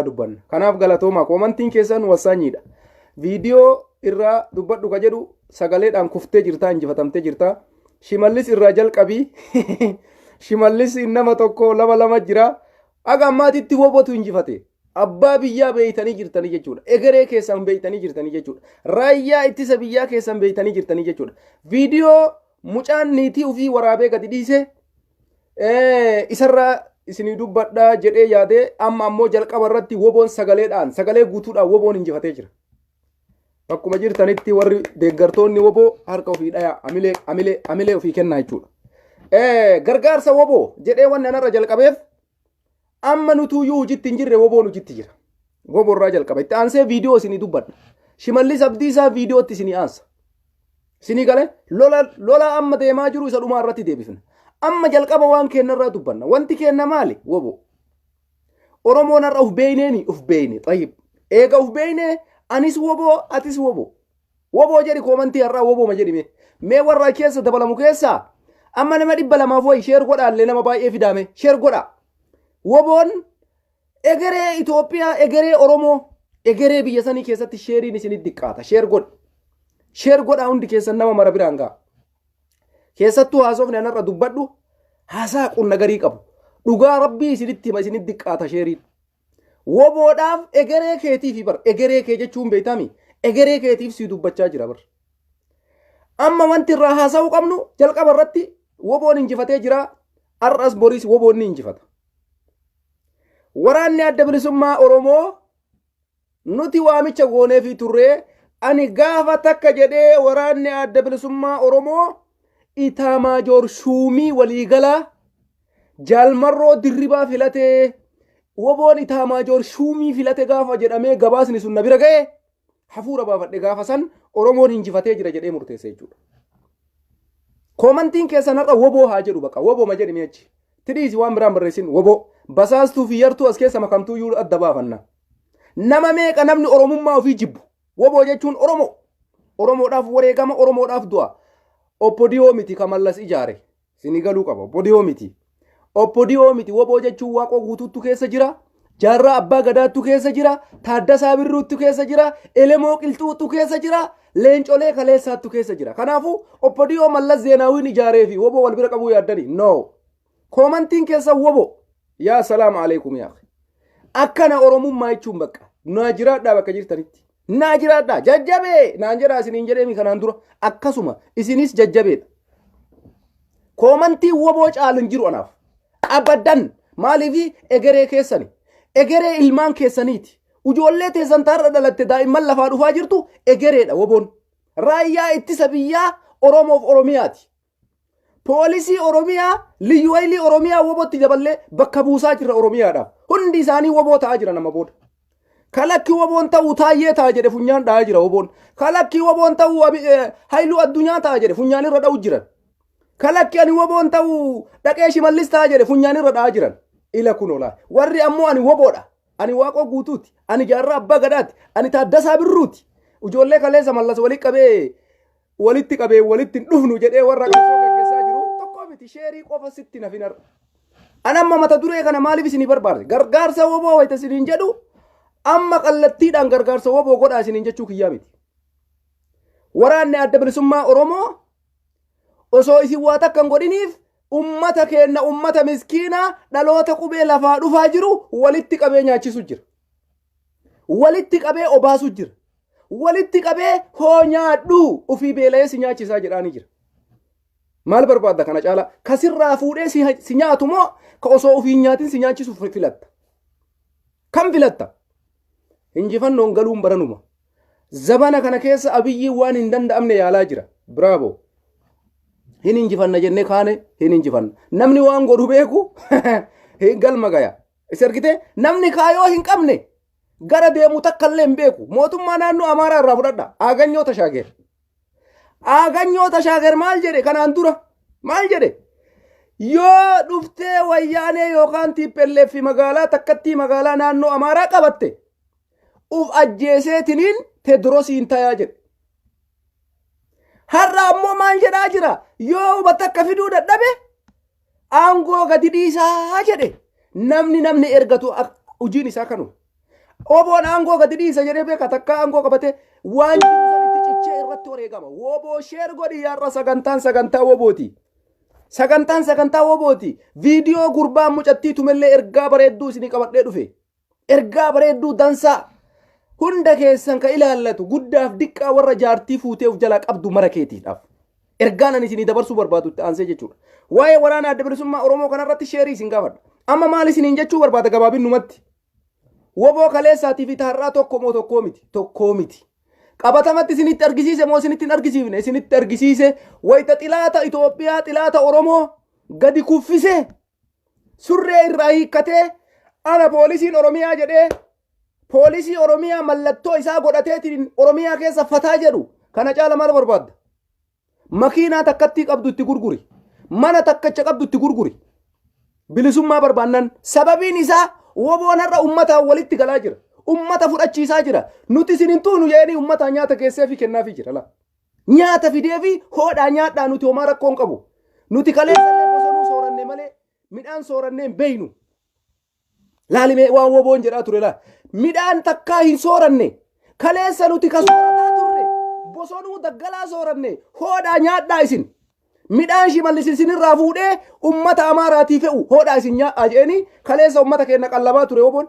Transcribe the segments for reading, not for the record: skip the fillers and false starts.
irraa dubbanna. Kanaaf galatoomaa, koomantiin keessan wassaanyiidha. Viidiyoo irraa dubbadhu ka jedhu sagaleedhaan kuftee jirtaa, injifatamtee jirtaa. Shimallis irraa jalqabii. Shimallis nama tokko lama lama jira. Aga ammaatitti wobotu injifate. Abbaa biyyaa beeytanii jirtanii jechuudha. Egeree keessan beeytanii jirtanii jechuudha. Raayyaa ittisa biyyaa keessan beeytanii jirtanii jechuudha. Viidiyoo mucaan niitii ofii waraabee gadi dhiise isarraa isinii dubbadhaa jedhee yaadee, amma ammoo jalqaba irratti woboon sagaleedhaan, sagalee guutuudhaan woboon injifatee jira. Bakkuma jirtanitti warri deeggartoonni woboo harka ofii dhayaa, amilee amilee amilee ofii kennaa jechuudha. Gargaarsa woboo jedhee wanni anarra jalqabeef, amma nutuyyuu hojiitti hin jirre, woboon hojiitti jira. Woboo irraa jalqaba. Itti aansee viidiyoo isinii dubbadha. Shimallis Abdiisaa viidiyootti isinii aansa. Isinii galee lola lola amma deemaa jiru isa dhumaa irratti deebifna. Amma jalqaba waan kenna irraa dubbanna. Wanti kenna maali? Woboo. Oromoon har'a uf beeyneemi, uf beeyne. Xayyib. Eega uf beeyne, anis woboo, atis woboo. Woboo jedhi, koomantii har'aa wobooma jedhi mee. Mee warra keessa dabalamu keessaa amma nama 200f wayi share godhaallee, nama baay'ee fidaame, share godhaa. Woboon egeree Itoophiyaa, egeree Oromoo, egeree biyya sanii keessatti sheeriin isinitti diqqaata. Share godhi. Share godhaa, hundi keessan nama mara biraan ga'a. Keessattuu haasofni anarra dubbadhu haasaa qunna garii qabu. Dhugaa rabbii isinitti hima, isinitti diqqaata sheeriin. Woboodhaaf egeree keetiif bar, egeree kee jechuun beektami, egeree keetiif sii dubbachaa jira bar. Amma wanti irraa haasa'uu qabnu jalqaba irratti woboon injifatee jira. Har'as boriis woboon ni injifata. Waraanni Adda Bilisummaa Oromoo nuti waamicha gooneefii turree, ani gaafa takka jedhee, waraanni Adda Bilisummaa Oromoo Itaamaajoor Shuumii waliigalaa Jaalmarroo Dirribaa filatee, woboon Itaamaajoor Shuumii filate gaafa jedhamee gabaasni sun na bira ga'e, hafuura baafadhe. Gaafa san Oromoon injifatee jira jedhee murteesse jechuudha. Koomantiin keessan har'a woboo haa jedhu, baqa wobooma jedhimi achi. Tidhiisi, waan biraan barreessin, woboo. Basaastuu fi yartuu as keessa makamtuu iyyuu adda baafanna. Nama meeqa namni Oromummaa ofii jibbu. Woboo jechuun Oromoo. Oromoodhaaf wareegama, Oromoodhaaf du'a. Oppodiyoo miti ka Mallas ijaare. Sini galuu qaba. Oppodiyoo miti. Oppodiyoo miti. Woboo jechuun Waaqoo Guutuuttu keessa jira. Jaarraa Abbaa Gadaattu keessa jira. Taaddasaa Birruuttu keessa jira. Elemoo Qilxuuttu keessa jira. Leencolee Kaleessaattu keessa jira. Kanaafuu Oppodiyoo Mallas Zeenaawiin ijaaree fi woboo wal bira qabuu yaaddanii? No. Koomantiin keessa woboo. Yaa salaam alaikum yaa. Akkana Oromummaa jechuun bakka. Naa jiraadhaa bakka jirtanitti. Naa jiraadhaa, jajjabee naan jedhaa isiniin jedheemi kanaan dura, akkasuma isinis jajjabeedha. Koomantii woboo caalu hin jiru anaaf. Abaddan, maaliif? Egeree keessani. Egeree ilmaan keessaniiti. Ijoollee teessan taarra dhalatte, daa'imman lafaa dhufaa jirtu, egereedha woboon. Raayyaa ittisa biyyaa Oromoof Oromiyaati. Poolisii Oromiyaa, liyyuu hayilii Oromiyaa wobootti daballee bakka buusaa jirra Oromiyaadhaaf. Hundi isaanii woboo ta'aa jira nama booda. Kalakki woboon ta'uu Taayyee ta'a jedhe, funyaan dha'aa jira woboon. Kalakki woboon ta'uu Haayiluu Addunyaa ta'a jedhe, funyaan irra dha'u jiran. Kalakki ani woboon ta'uu dhaqee Shimallis ta'a jedhe, funyaan irra dha'aa jiran. Ila kun olaa. Warri ammoo ani woboodha. Ani Waaqoo Guutuuti. Ani Jaarraa Abbaa Gadaati. Ani Taaddasaa Birruuti. Ijoollee kaleessa Mallas walitti qabee walitti qabee walitti hin dhufnu jedhee warra qabsoo gaggeessaa jiru tokko miti, sheerii qofa sitti nafin har'a. An amma mata duree kana maaliif isinii barbaade? Gargaarsa woboo wayita isiniin jedhu, amma kallattiidhaan gargaarsa woboo godhaa isiniin jechuu kiyyaa miti. Waraanni Adda Bilisummaa Oromoo osoo isin waa takka hin godhiniif ummata keenna, ummata miskiinaa, dhaloota qubee lafaa dhufaa jiru walitti qabee nyaachisu jira. Walitti qabee obaasu jira. Walitti qabee hoo nyaadhu, ofii beela'ee si nyaachisaa jedhaanii jira. Maal barbaadda kana caalaa? Ka sirraa fuudhee si nyaatu moo ka osoo ofii hin nyaatin si nyaachisu filatta? Kam filatta? Injifannoon galuun baranuma. Zabana kana keessa Abiyyiin waan hin danda'amne yaalaa jira. Bravo. Hin injifanna jennee kaane, hin injifanna. Namni waan godhu beeku hin galma gaya. Isa argitee, namni kaayoo hin qabne gara deemu takka illee hin beeku. Mootummaa naannoo Amaaraa irraa fudhadha. Aaganyoo Tashaager. Aaganyoo Tashaager maal jedhe kanaan dura? Maal jedhe? Yoo dhuftee wayyaanee yookaan TPLF magaalaa takkattii magaalaa naannoo Amaaraa qabatte, uf ajjeeseetiniin Tedrosiin tayaa jedhe. Har'a ammoo maal jedhaa jira? Yoo takka fiduu dadhabe aangoo gadi dhiisaa jedhe. Namni ergatu hojiin isaa kanuma. Woboon aangoo gadi dhiisa jedhee beeka takkaa aangoo qabatee waan jiru sanitti cichee irratti wareegama. Woboo share godhi yaarra sagantaan sagantaa wobooti. Sagantaan sagantaa wobooti. Viidiyoo gurbaa mucattii tumellee ergaa bareedduu isinii qabadhee dhufe. Ergaa bareedduu dansaa. Hunda keessan ka ilaallatu guddaaf diqqaa warra jaartii fuutee of jalaa qabdu mara keetiidhaaf. Ergaan ani isinii dabarsuu barbaadu itti aansee jechuudha. Waa'ee waraana adda bilisummaa Oromoo kanarratti share isin gaafadha. Amma maal isiniin jechuu barbaada gabaabinumatti. Woboo kaleessaatii fi taarraa tokko moo tokkoo miti? Tokkoo miti. Qabatamatti isinitti argisiise moo isinitti hin argisiifne? Isinitti argisiise wayita xilaata Itoophiyaa xilaata Oromoo gadi kuffisee surree irraa hiikkatee ana poolisiin Oromiyaa jedhee poolisii Oromiyaa mallattoo isaa godhateetiin Oromiyaa keessa fataa jedhu kana caala maal barbaadda? Makiinaa takkattii qabdu itti gurguri. Mana takkacha qabdu itti gurguri. Bilisummaa barbaannan sababiin isaa woboon har'a ummataan walitti galaa jira. Ummata fudhachiisaa jira. Nuti isin hin tuunu jedhanii ummataa nyaata keessee fi kennaafii jira. Laa. Nyaata fidee fi hoodhaa nyaadhaa nuti homaa rakkoo hin qabu. Nuti kaleessallee bosonuu sooranne malee midhaan soorannee hin beeynu. Laalimee waan woboon jedhaa ture laa. Midhaan takkaa hin sooranne. Kaleessa nuti ka soorataa turre. Bosonuu daggalaa sooranne. Hoodhaa nyaadhaa isin. Midhaan shimallis isinirraa fuudhee ummata Amaaraatii fe'u hoodhaa isin nyaadhaa jedhanii kaleessa ummata keenya qallabaa ture woboon.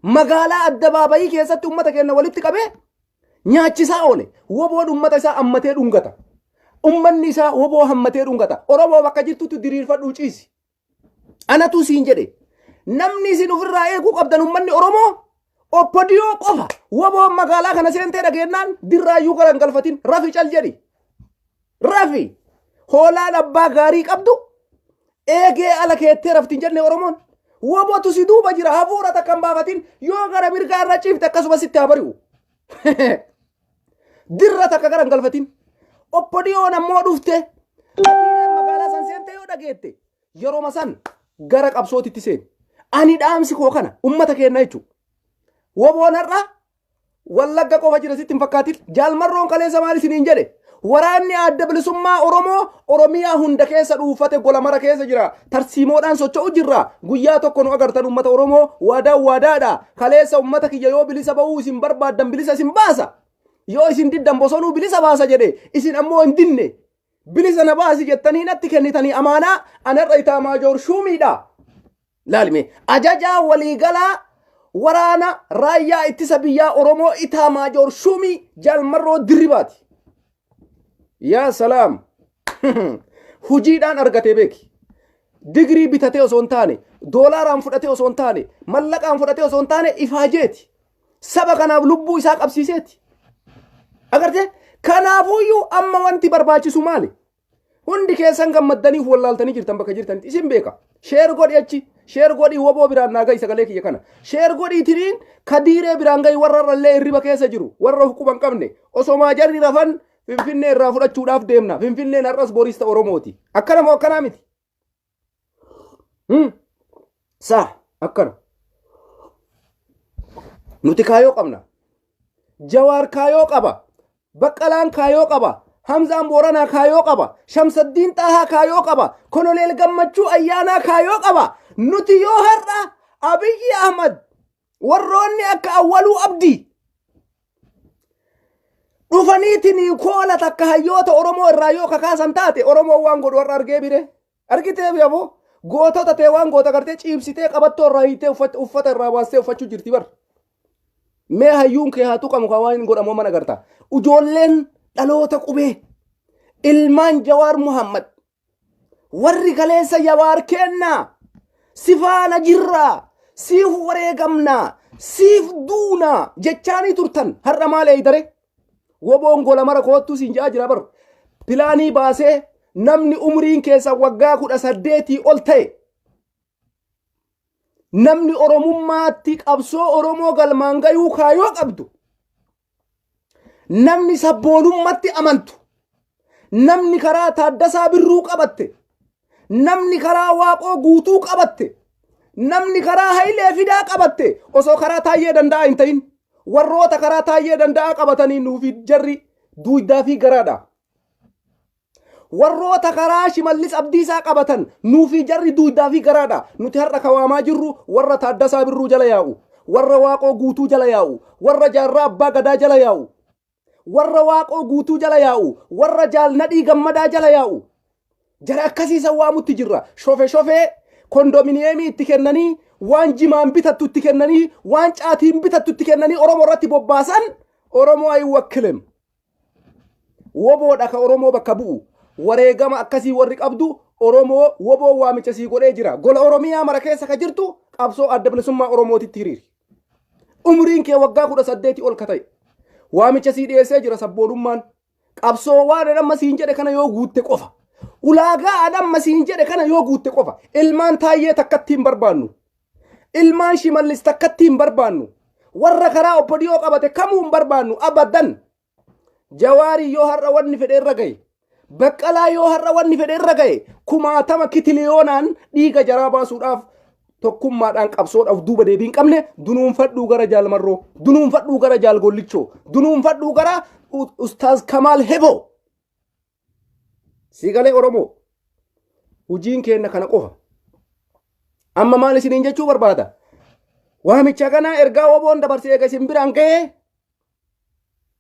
Magaalaa addabaabayii keessatti ummata keenya walitti qabee nyaachisaa oole. Woboon ummata isaa hammatee dhungata. Ummanni isaa woboo hammatee dhungata. Oromoo bakka jirtutti diriirfadhuu ciisi. Anatu siin jedhe. Namni isin ofirraa eeguu qabdan ummanni Oromoo oppodiyoo qofa. Woboon magaalaa kana seentee dhageennaan dirraayyuu gara hin galfatin rafi cal jedhi. Rafi. Hoolaan abbaa gaarii qabdu eegee ala keettee rafti hin jenne Oromoon. Wobotu si duuba jira hafuura takka hin baafatin yoo gara mirgaa irra ciifte akkasuma sitti haa bari'u. Dirra takka gara hin galfatin. Oppodiyoon ammoo dhufte Adiireen magaalaa san seente yoo dhageette yeroma san gara qabsootitti seeni. Ani dhaamsi koo kana ummata keenna jechuudha. Woboon har'a Wallagga qofa jira sitti hin fakkaatin. Jaalmarroon kaleessa maal isiniin jedhe? Waraanni adda bilisummaa Oromoo Oromiyaa hunda keessa dhuunfate gola mara keessa jira. Tarsiimoodhaan socho'u jirra. Guyyaa tokko nu agartan ummata Oromoo waadaan waadaadha. Kaleessa ummata kiyya yoo bilisa ba'uu isin barbaaddan bilisa isin baasa. Yoo isin diddan bosonuu bilisa baasa jedhe isin ammoo hin dinne. Bilisa na baasi jettanii natti kennitanii amaanaa anarra itaamaajoor shuumiidha. Laalime ajajaa waliigalaa waraana raayyaa ittisa biyyaa Oromoo Itaamaajoor Shuumii Jaalmarroo Dirribaati. Yaa salaam! Hujiidhaan argatee beeki. Digirii bitatee osoo hin taane, doolaaraan fudhatee osoo hin taane, mallaqaan fudhatee osoo hin taane ifaajeeti. Saba kanaaf lubbuu isaa qabsiiseeti. Agartee? Kanaafuyyuu amma wanti barbaachisu maali? Hundi keessan gammaddaniif wallaaltanii jirtan bakka jirtanitti isin beeka. Share godhi achi. Share godhi woboo biraan naa gahi sagalee kiyya kana. Share godhi tiriin kadiiree biraan gahi warra irrallee hirriba keessa jiru. Warra of quba hin qabne. Osomaa jarri rafan Finfinnee irraa fudhachuudhaaf deemna. Finfinneen har'as boriis ta Oromooti. Akkana moo akkanaa miti? Saa akkana. Nuti kaayoo qabna. Jawaar kaayoo qaba. Baqqalaan kaayoo qaba. Hamzaan Booranaa kaayoo qaba. Shamsaddiin Xaahaa kaayoo qaba. Koloneel Gammachuu Ayyaanaa kaayoo qaba. Nuti yoo har'a Abiyyi Ahmad warroonni akka Awwaluu Abdii dhufaniitiin koola takka hayyoota Oromoo irraa yoo kakaasan taate Oromoon waan godhu har'a argee bire. Argitee aboo gootota tee waan goota gartee ciibsitee qabattoo irraa hiitee uffata irraa baastee uffachuu jirti bar. Mee hayyuun kee haa tuqamu kan waan godhamu mana garta. Ijoolleen dhaloota qubee ilmaan Jawaar Muhammad warri kaleessa Jawaar kennaa si faana jirraa siif wareegamnaa siif duunaa jechaanii turtan har'a maal eeydare? Woboon gola mara koottuu siin jedhaa jira bar. Pilaanii baasee namni umriin keessa waggaa 18 ol ta'e namni Oromummaatti qabsoo Oromoo galmaan gayuu kaayoo qabdu namni sabboonummatti amantu namni karaa Taaddasaa Birruu qabatte namni karaa Waaqoo Guutuu qabatte namni karaa Hayilee Fidaa qabatte osoo karaa Taayyee Danda'aa hin ta'in warroota karaa Taayyee Danda'aa qabatanii nuufi jarri duuydaa fi garaadha. Warroota karaa Shimallis Abdiisaa qabatan nuufi jarri duuydaa fi garaadha. Nuti har'a kawaamaa jirru warra Taaddasaa Birruu jala yaa'u. Warra Waaqoo Guutuu jala yaa'u, warra Jaarraa Abbaa Gadaa jala yaa'u, warra Waaqoo Guutuu jala yaa'u, warra Jaal Nadhii Gammadaa jala yaa'u. Jara akkasii san waamutti jirra. Shofe shofee kondominiyeemii itti kennanii, waan jimaan bitattu itti kennanii, waan caatiin bitattu itti kennanii Oromoo irratti bobbaasan Oromoo ayiwakkilem. Woboodha ka Oromoo bakka bu'u. Wareegama akkasii warri qabdu Oromoo woboo waamicha sii godhee jira. Gola Oromiyaa mara keessa ka jirtu qabsoo Adda Bilisummaa Oromootitti hiriiri. Umriin kee waggaa 18 ol ka ta'e. Waamicha sii dhiyeessee jira sabboonummaan. Qabsoo waan an amma siin jedhe kana yoo guutte qofa. Ulaagaa an amma siin jedhe kana yoo guutte qofa. Ilmaan Taayyee takkatti hin barbaannu. Ilmaan Shimallis takkatti hin barbaannu. Warra karaa obbo Dhiyoo qabate kamuu hin barbaannu abadan. Jawaarii yoo har'a wanni fedhe irra gahe, Baqqalaa yoo har'a wanni fedhe irra gahe, kumaatama kitiliyoonaan dhiiga jaraa baasuudhaaf tokkummaadhaan qabsoodhaaf duuba deebii hin qabne dunuunfadhuu gara Jaal Marroo, dunuunfadhuu gara Jaal Gollichoo, dunuunfadhuu gara Ustaaz Kamaal Heboo. Siigalee Oromoo hojiin keenna kana qofa. Amma maal isiniin jechuu barbaada? Waamicha kanaa ergaa woboon dabarse eega isin biraan gahee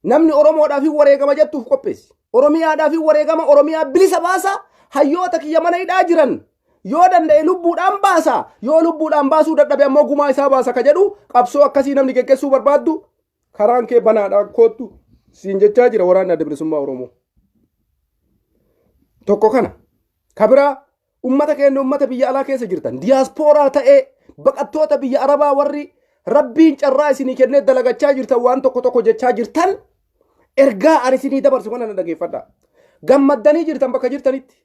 namni Oromoodhaaf hin wareegama jettuuf qopheessi. Oromiyaadhaaf hin wareegama, Oromiyaa bilisa baasa, hayyoota kiyya mana hidhaa jiran yoo danda'e lubbuudhaan baasa, yoo lubbuudhaan baasuu dadhabe ammoo gumaa isaa baasa ka jedhu qabsoo akkasii namni geggeessuu barbaaddu karaan kee banaadha koottu siin jechaa jira waraanni Adda Bilisummaa Oromoo. Tokko kana. Ka biraa ummata keenya ummata biyya alaa keessa jirtan diyaaspooraa ta'ee baqattoota biyya arabaa warri rabbiin carraa isinii kennee dalagachaa jirtan waan tokko tokko jechaa jirtan ergaa ani isinii dabarsu kana na dhageeffadha. Gammaddanii jirtan bakka jirtanitti.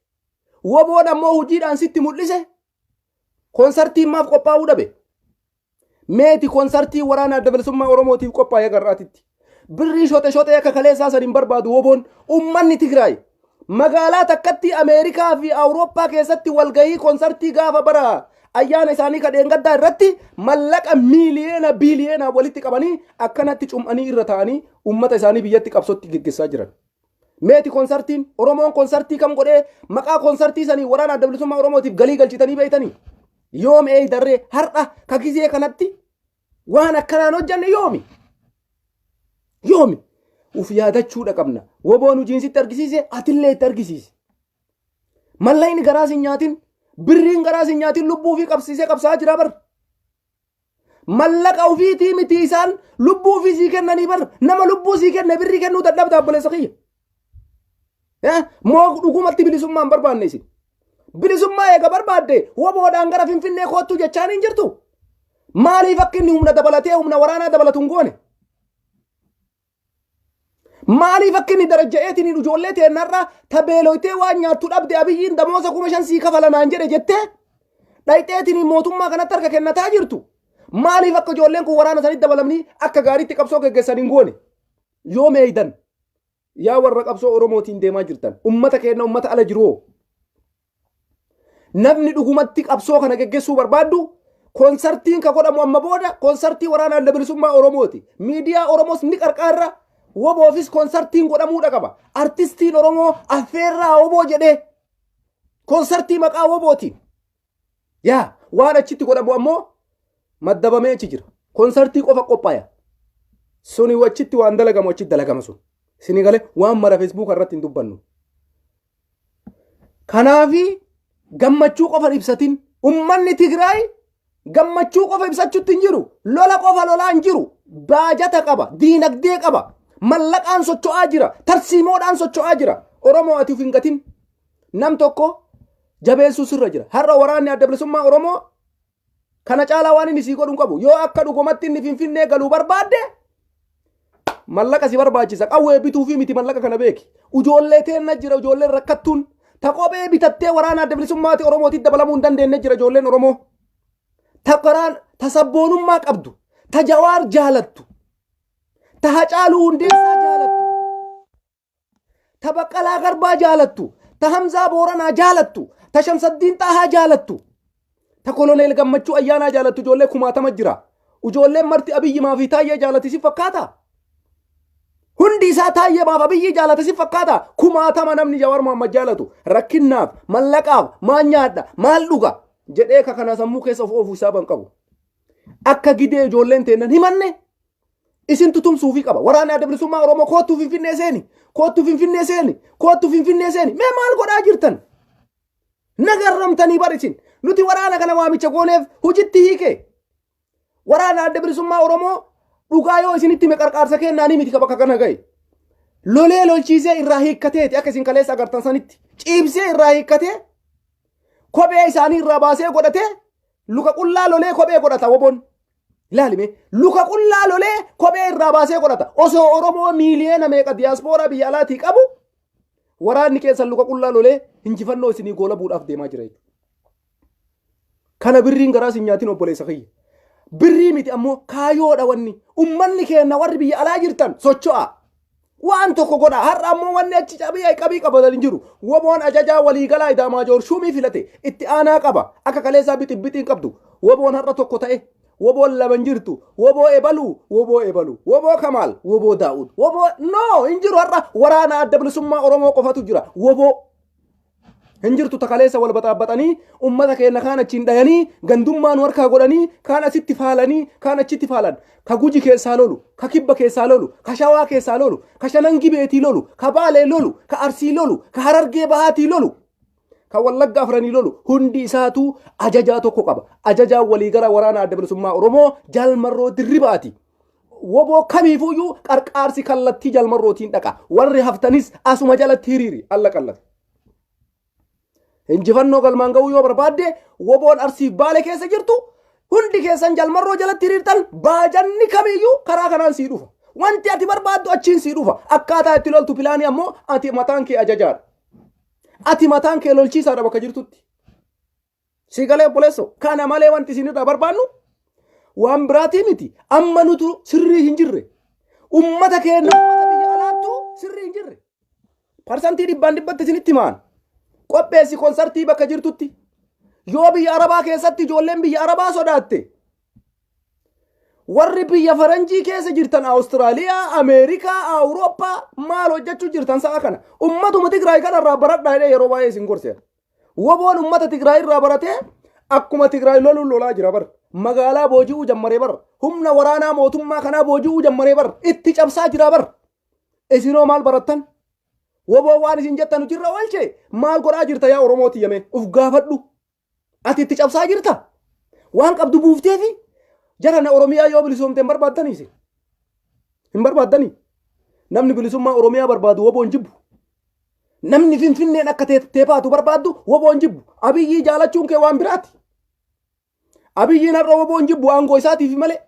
Woboon ammoo hojiidhaan sitti mul'ise konsartiin maaf qophaa'uu dhabe. Meeti konsartii waraana Adda Bilisummaa Oromootiif qophaa'e garraatitti. Birrii shoxe shoxee akka kaleessaa san hin barbaadu woboon ummanni Tigraay. Magaalaa takkatti Ameerikaa fi Awurooppaa keessatti walgahii konsartii gaafa bara ayyaana isaanii ka dheengaddaa irratti mallaqa miiliyoona biiliyoonaa walitti qabanii akkanatti cum'anii irra ta'anii ummata isaanii biyyatti qabsootti geggessaa jiran. Meeti konsartiin Oromoon konsartii kam godhee maqaa konsartii sanii waraana Adda Bilisummaa Oromootiif galii galchitanii beektanii? Yoom eeydarree har'a ka gizee kanatti waan akkanaan hojjanne yoomi? Yoomi? Uf yaadachuudha qabna. Woboon hojiin sitti argisiise atillee itti argisiisi. Mallaqni garaas hin nyaatin, birriin garaas hin nyaatin lubbuu ofii qabsiisee qabsaa jira bar. Mallaqa ofiitii miti isaan lubbuu ofii sii kennanii bar nama lubbuu sii kenne birrii kennuu dadhabda obboleessa kiyya. Moo dhugumatti bilisummaa hin barbaanne isin? Bilisummaa eega barbaadde woboodhaan gara Finfinnee koottuu jechaan hin jirtu. Maaliif akka inni humna dabalatee humna waraanaa dabalatu hin goone? Maaliif akka inni darajja'eetiin ijoollee teennarra tabeeloytee waan nyaattu dhabde Abiyyiin damoosa 5,000 sii kafala naan jedhe jettee dhayxeetiin mootummaa kanatti harka kennataa jirtu. Maaliif akka ijoolleen kun waraana sanitti dabalamanii akka gaariitti qabsoo geggeessan hin goone? Yoo meeydan yaa warra qabsoo Oromootiin deemaa jirtan ummata keenya ummata ala jiru. Namni dhugumatti qabsoo kana geggeessuu barbaaddu konsartiin ka godhamu amma booda konsartii waraana Adda Bilisummaa Oromooti. Miidiyaa Oromoos ni qarqaarra. Woboofis konsartiin godhamuudha qaba. Artistiin Oromoo affeerraa woboo jedhee konsartii maqaa wobootiin. Yaa waan achitti godhamu ammoo maddabamee achi jira. Konsartii qofa qophaaya. Suni achitti waan dalagamu achitti dalagama sun. Sini galee waan mara feesbuuka irratti hin dubbannu. Kanaafi gammachuu qofa ibsatin ummanni Tigraay gammachuu qofa ibsachuutti hin jiru. Lola qofa lolaa hin jiru. Baajata qaba, diinagdee qaba, mallaqaan socho'aa jira, tarsiimoodhaan socho'aa jira. Oromoo ati of hin gatin. Nam tokko jabeessuu sirra jira. Har'a waraanni Adda Bilisummaa Oromoo kana caalaa waan inni sii godhu hin qabu. Yoo akka dhugumatti inni Finfinnee galuu barbaadde mallaqa si barbaachisa. Qawwee bituufii miti mallaqa kana beeki. Ijoollee teenna jira ijoolleen rakkattuun. Ta kophee bitattee waraana Adda Bilisummaati Oromootitti dabalamuu hin dandeenye jira ijoolleen Oromoo. Ta karaan ta sabboonummaa qabdu. Ta Jawaar jaalattu. Ta Hacaaluu Hundeessaa jaalattu. Ta Baqqalaa Garbaa jaalattu, ta Hamzaa Booranaa jaalattu, ta Shamsaddiin Xaahaa jaalattu, ta Koloneel Gammachuu Ayyaanaa jaalattu ijoollee kumaatama jira. Ijoolleen marti Abiyyi maafii Taayyee jaalati si fakkaata? Hundi isaa Taayyee maaf Abiyyi jaalate si fakkaata? Kumaatama namni Jawaar Muhammad jaalatu rakkinnaaf, mallaqaaf, maal nyaadha, maal dhuga jedhee ka kana sammuu keessa of oofu isaa ban qabu. Akka gidee ijoolleen teennan himanne isintu tumsuufii qaba. Waraanni Adda Bilisummaa Oromoo koottuu Finfinnee seeni. Koottuu Finfinnee seeni. Koottuu Finfinnee seeni. Mee maal godhaa jirtan? Nagarramtanii bar isin. Nuti waraana kana waamicha gooneef hojitti hiike. Waraana Adda Bilisummaa Oromoo dhugaa yoo isinitti hime qarqaarsa kennaanii miti ka bakka kana gahe. Lolee lolchiisee irraa hiikkateeti akka isin kaleessa agartan sanitti. Ciibsee irraa hiikkatee kophee isaanii irraa baasee godhatee luka qullaa lolee kophee godhata woboon. Ilaalime luka qullaa lolee kophee irraa baasee godhata. Osoo Oromoo miiliyoona meeqa diyaaspooraa biyya alaatii qabu waraanni keessan luka qullaa lolee injifannoo isinii goolabuudhaaf deemaa jira jechuudha. Kana birriin garaa sin nyaatin obboleessa kiyya. Birrii miti ammoo kaayoodha wanni. Ummanni keenya warri biyya alaa jirtan socho'a. Waan tokko godha. Har'a ammoo wanni achi cabii qabii qabatan hin jiru. Woboon ajajaa waliigalaa Idaamaajoor shuumii filate itti aanaa qaba. Akka kaleessaa bixibbixiin qabdu. Woboon har'a tokko ta'e. Woboon lama hin jirtu. Woboo ebaluu, woboo ebaluu. Woboo Kamaal, woboo Daa'ud. Woboo no hin jiru har'a waraana Adda Bilisummaa Oromoo qofatu jira. Woboo hin jirtu takaleessa wal baxaabaxanii ummata keenya kaan achiin dhayanii gandummaa nu harkaa godhanii kaan asitti faalanii kaan achitti faalan ka Guji keessaa lolu, ka Kibba keessaa lolu, ka Shawaa keessaa lolu, ka Shanan Gibeetii lolu, ka Baalee lolu, ka Arsii lolu, ka Harargee Bahaatii lolu, ka Wallagga Afranii lolu hundi isaatu ajajaa tokko qaba. Ajajaa waliigala waraana Adda Bilisummaa Oromoo Jaal Marroo Dirribaati. Woboo kamiifuyyuu qarqaarsi kallattii Jaal Marrootiin dhaqa. Warri haftanis asuma jalatti hiriiri alla qallata. Injifannoo galmaan ga'uu yoo barbaadde woboon Arsiif Baale keessa jirtu hundi keessan Jaal Marroo jalatti hiriirtan baajanni kamiyyuu karaa kanaan sii dhufa. Wanti ati barbaaddu achiin sii dhufa. Akkaataa itti loltu pilaanii ammoo ati mataan kee ajajaadha. Ati mataan kee lolchiisaadha bakka jirtutti. Sii galee obboleessoo kana malee wanti isin irraa barbaannu waan biraatii miti. Amma nutu sirrii hin jirre. Ummata keenya ummata biyya alaattu sirrii hin jirre. Parsantii dhibbaan dhibbatti isinitti himaan. Qopheessi konsartii bakka jirtutti. Yoo biyya Arabaa keessatti ijoolleen biyya Arabaa sodaatte warri biyya faranjii keessa jirtan Awustiraaliyaa, Ameerikaa, Awurooppaa maal hojjechuu jirtan sa'a kana? Ummatuma Tigraay kanarraa baradhaa jedhee yeroo baay'ee isin gorseera. Woboon ummata Tigraay irraa baratee akkuma Tigraay loluun lolaa jira bar. Magaalaa booji'uu jammaree bar. Humna waraanaa mootummaa kanaa booji'uu jammaree bar. Itti cabsaa jira bar. Isinoo maal barattan? Woboo waan isin jettan hojirra oolche maal godhaa jirta yaa Oromoo tiyyame? Uf gaafadhu. Ati itti cabsaa jirta? Waan qabdu buufteefi jara na Oromiyaa yoo bilisoomte hin barbaaddanii isin? Hin barbaaddanii? Namni bilisummaa Oromiyaa barbaadu woboo hin jibbu. Namni Finfinneen akka teepaatu barbaaddu woboo hin jibbu. Abiyyii jaalachuun kee waan biraati. Abiyyiin har'a woboo hin jibbu aangoo isaatiif malee.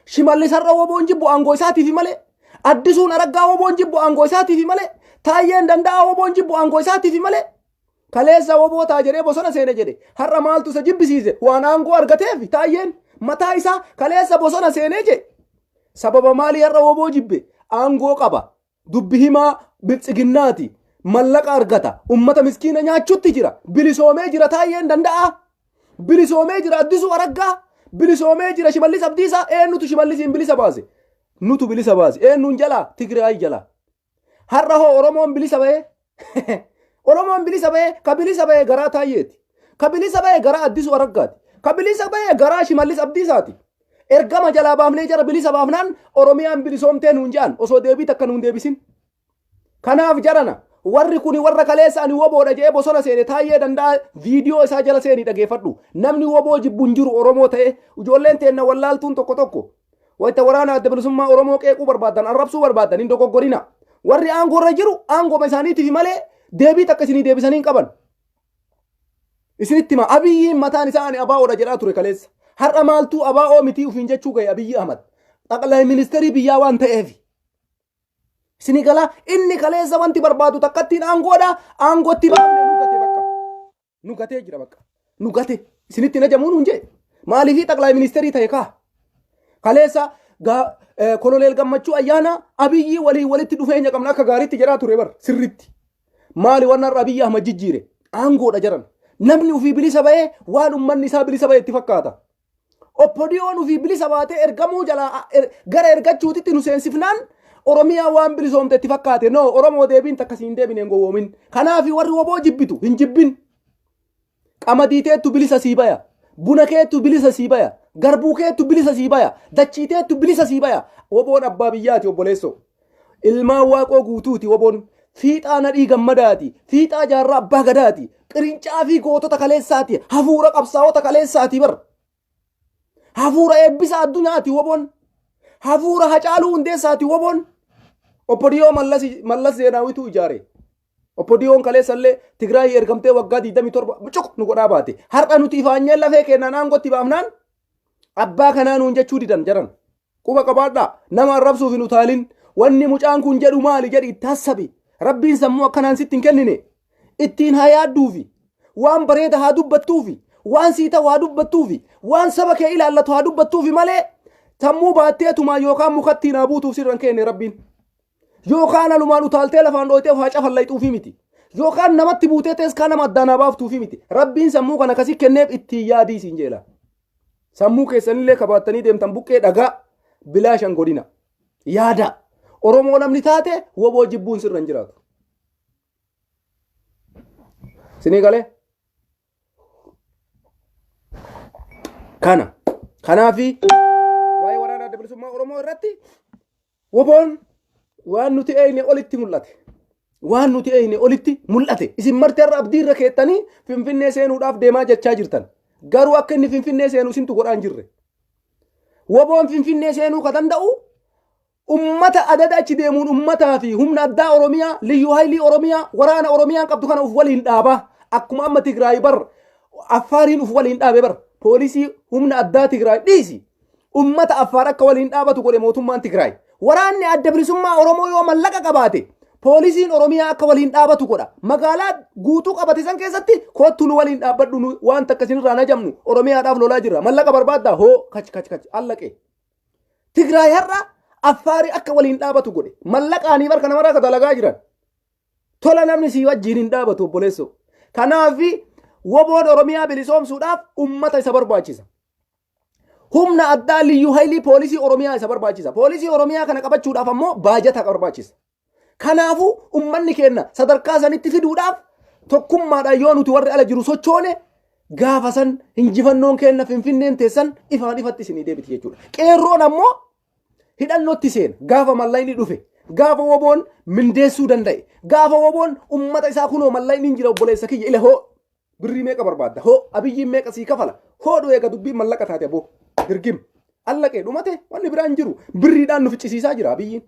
Shimallis har'a woboo hin jibbu aangoo isaatiif malee. Addisuun Araggaa woboo hin jibbu aangoo isaatiif malee. Taayyeen Danda'aa woboo hin jibbu aangoo isaatiif malee. Kaleessa woboo ta'a jedhee bosona seene jedhe. Har'a maaltu isa jibbisiise? Waan aangoo argateef Taayyeen mataa isaa kaleessa bosona seenee jedhe. Sababa maalii har'a woboo jibbe? Aangoo qaba. Dubbi himaa biltsiginnaati. Mallaqa argata. Ummata miskiina nyaachutti jira. Bilisoomee jira Taayyeen Danda'aa. Bilisoomee jira Addisuu Araggaa. Bilisoomee jira Shimallis Abdiisaa. Eenyutu Shimallisiin bilisa baase? Nutu bilisa baase. Eenyuun jalaa? Tigraay jalaa. Har'a hoo Oromoon bilisa ba'ee? Oromoon bilisa ba'ee? Ka bilisa ba'ee garaa Taayyeeti. Ka bilisa ba'ee garaa Addisuu Araggaati. Ka bilisa ba'ee garaa Shimallis Abdiisaati. Ergama jalaa baafnee jara bilisa baafnaan Oromiyaan bilisoomtee nuun jedhan osoo deebii takka nuun deebisin. Kanaaf jarana warri kuni warra kaleessa ani woboodha jedhee bosona seene Taayyee Danda'aa viidiyoo isaa jala seenii dhageeffadhu. Namni woboo jibbu hin jiru Oromoo ta'e ijoolleen teenna wallaaltuun tokko tokko wayita waraana Adda Bilisummaa Oromoo qeequu barbaadan arrabsuu barbaadan hin dogoggorina. Warri aangoo irra jiru aangooma isaaniitiif malee deebii takka isinii deebisanii hin qaban. Isinitti hima Abiyyiin mataan isaa ani ABOdha jedhaa ture kaleessa. Har'a maaltuu ABO mitii ofiin jechuu gahe Abiyyi Ahmad. Xaqlay ministeerii biyyaa waan ta'eef. Isinii galaa inni kaleessa wanti barbaadu takkattiin aangoodha. Aangootti baafne nu gate bakka. Nu gatee jira bakka. Nu gate. Isinitti hin ajamuu nuun jee. Maaliifii xaqlay ministeerii ta'e kaa? Kaleessa koloneel Gammachuu Ayyaanaa Abiyyii waliin walitti dhufeenya qabna akka gaariitti jedhaa ture bar sirriitti. Maali waan har'a Abiyyi Ahmad jijjiire? Aangoodha jaran. Namni ofii bilisa ba'ee waan ummanni isaa bilisa ba'e itti fakkaata. Oppodiyoon ofii bilisa baatee ergamuu jalaa gara ergachuutitti nu seensifnaan Oromiyaa waan bilisoomte itti fakkaate. No, Oromoo deebiin takka siin deebine hin gowwoomin. Kanaaf warri woboo jibbitu hin jibbin. Qamadii teettu bilisa sii baya. Buna keettu bilisa sii baya. Garbuu keettu bilisa sii baya. Dachii teettu bilisa sii baya. Woboon abbaa biyyaati obboleessoo. Ilmaan waaqoo guutuuti woboon. Fiixaa nadhii gammadaati. Fiixaa jaarraa abbaa gadaati. Qirincaa fi gootota kaleessaati. Hafuura qabsaa'ota kaleessaati bar. Hafuura eebbisa addunyaati woboon. Hafuura hacaaluu hundeessaati woboon. Obbo Diyoo Mallas Zeenaawitu ijaare. Obbo Diyoon kaleessallee Tigraay ergamtee waggaa 27 bucuq nu godhaa baate. Har'a nuti ifaanyee lafee kennaan aangootti baafnaan abbaa kanaa nuun jechuu didan jaran. Quba qabaadhaa nama arrabsuuf hin utaalin. Wanni mucaan kun jedhu maali jedhi itti hassabi. Rabbiin sammuu akkanaan sitti hin kennine. Ittiin haa yaadduufi. Waan bareeda haa dubbattuufi. Waan sii ta'u haa dubbattuufi. Waan saba kee ilaallatu haa dubbattuufi malee sammuu baatteetumaa yookaan mukattiin haa buutuuf sirra hin kenne Rabbiin. Yookaan alumaan utaaltee lafaan dhooytee of haa cafallayxuufii miti. Yookaan namatti buutee teeskaa nama addaan haa baaftuufii miti. Rabbiin sammuu kana akkasii kenneef ittiin yaadii siin jeela. Sammuu keessanillee kabaattanii deemtan buqqee dhagaa bilaashan godhina. Yaada. Oromoo namni taate woboo jibbuun sirra hin jiraatu. Sinii galee? Kana. Kanaafi waa'ee waraana adda bilisummaa Oromoo irratti Woboon waan nuti eeyne olitti mul'ate. Waan nuti eeyne olitti mul'ate. Isin marti har'a abdii irra keettanii Finfinnee seenuudhaaf deemaa jechaa jirtan. Garuu akka inni Finfinnee seenu isintu godhaa hin jirre. Woboon Finfinnee seenuu ka danda'u ummata adada achi deemuun ummataa fi humna addaa Oromiyaa, liyyuu haayilii Oromiyaa, waraana Oromiyaan qabdu kana uf waliin dhaabaa. Akkuma amma Tigraay bar Affaariin uf waliin dhaabe bar poolisii humna addaa Tigraay dhiisi. Ummata Affaar akka waliin dhaabatu godhe mootummaan Tigraay. Waraanni adda bilisummaa Oromoo yoo mallaqa qabaate poolisiin Oromiyaa akka waliin dhaabatu godha. Magaalaa guutuu qabate san keessatti koottu nu waliin dhaabbadhu nu waan takka isinirraa hin ajamnu Oromiyaadhaaf lolaa jirra. Mallaqa barbaaddaa hoo kach kach kach allaqe. Tigraay har'a Affaarii akka waliin dhaabatu godhe. Mallaqaanii barka namarraa akka dalagaa jiran. Tola namni sii wajjin hin dhaabatu obboleessoo. Kanaaf woboon Oromiyaa bilisoomsuudhaaf ummata isa barbaachisa. Humna addaa liyyuu haylii poolisii Oromiyaa isa barbaachisa. Poolisii Oromiyaa kana qabachuudhaaf ammoo baajata barbaachisa. Kanaafuu ummanni keenya sadarkaa sanitti fiduudhaaf tokkummaadhaan yoo nuti warri ala jiru sochoone gaafa san injifannoon keenya Finfinneen teessan ifaan ifatti isinii deebiti jechuudha. Qeerroon ammoo hidhannootti seena gaafa mallayni dhufe gaafa woboon mindeessuu danda'e gaafa woboon ummata isaa kunoo mallayni hin jira obboleessa kiyya ila hoo Birrii meeqa barbaadda? Hoo abiyyiin meeqa sii kafala? Hoo dhu eega dubbiin mallaqa taate aboo. Dirgim. Allaqee dhumate wanni biraan jiru. Birriidhaan nu ficcisiisaa jira abiyyiin.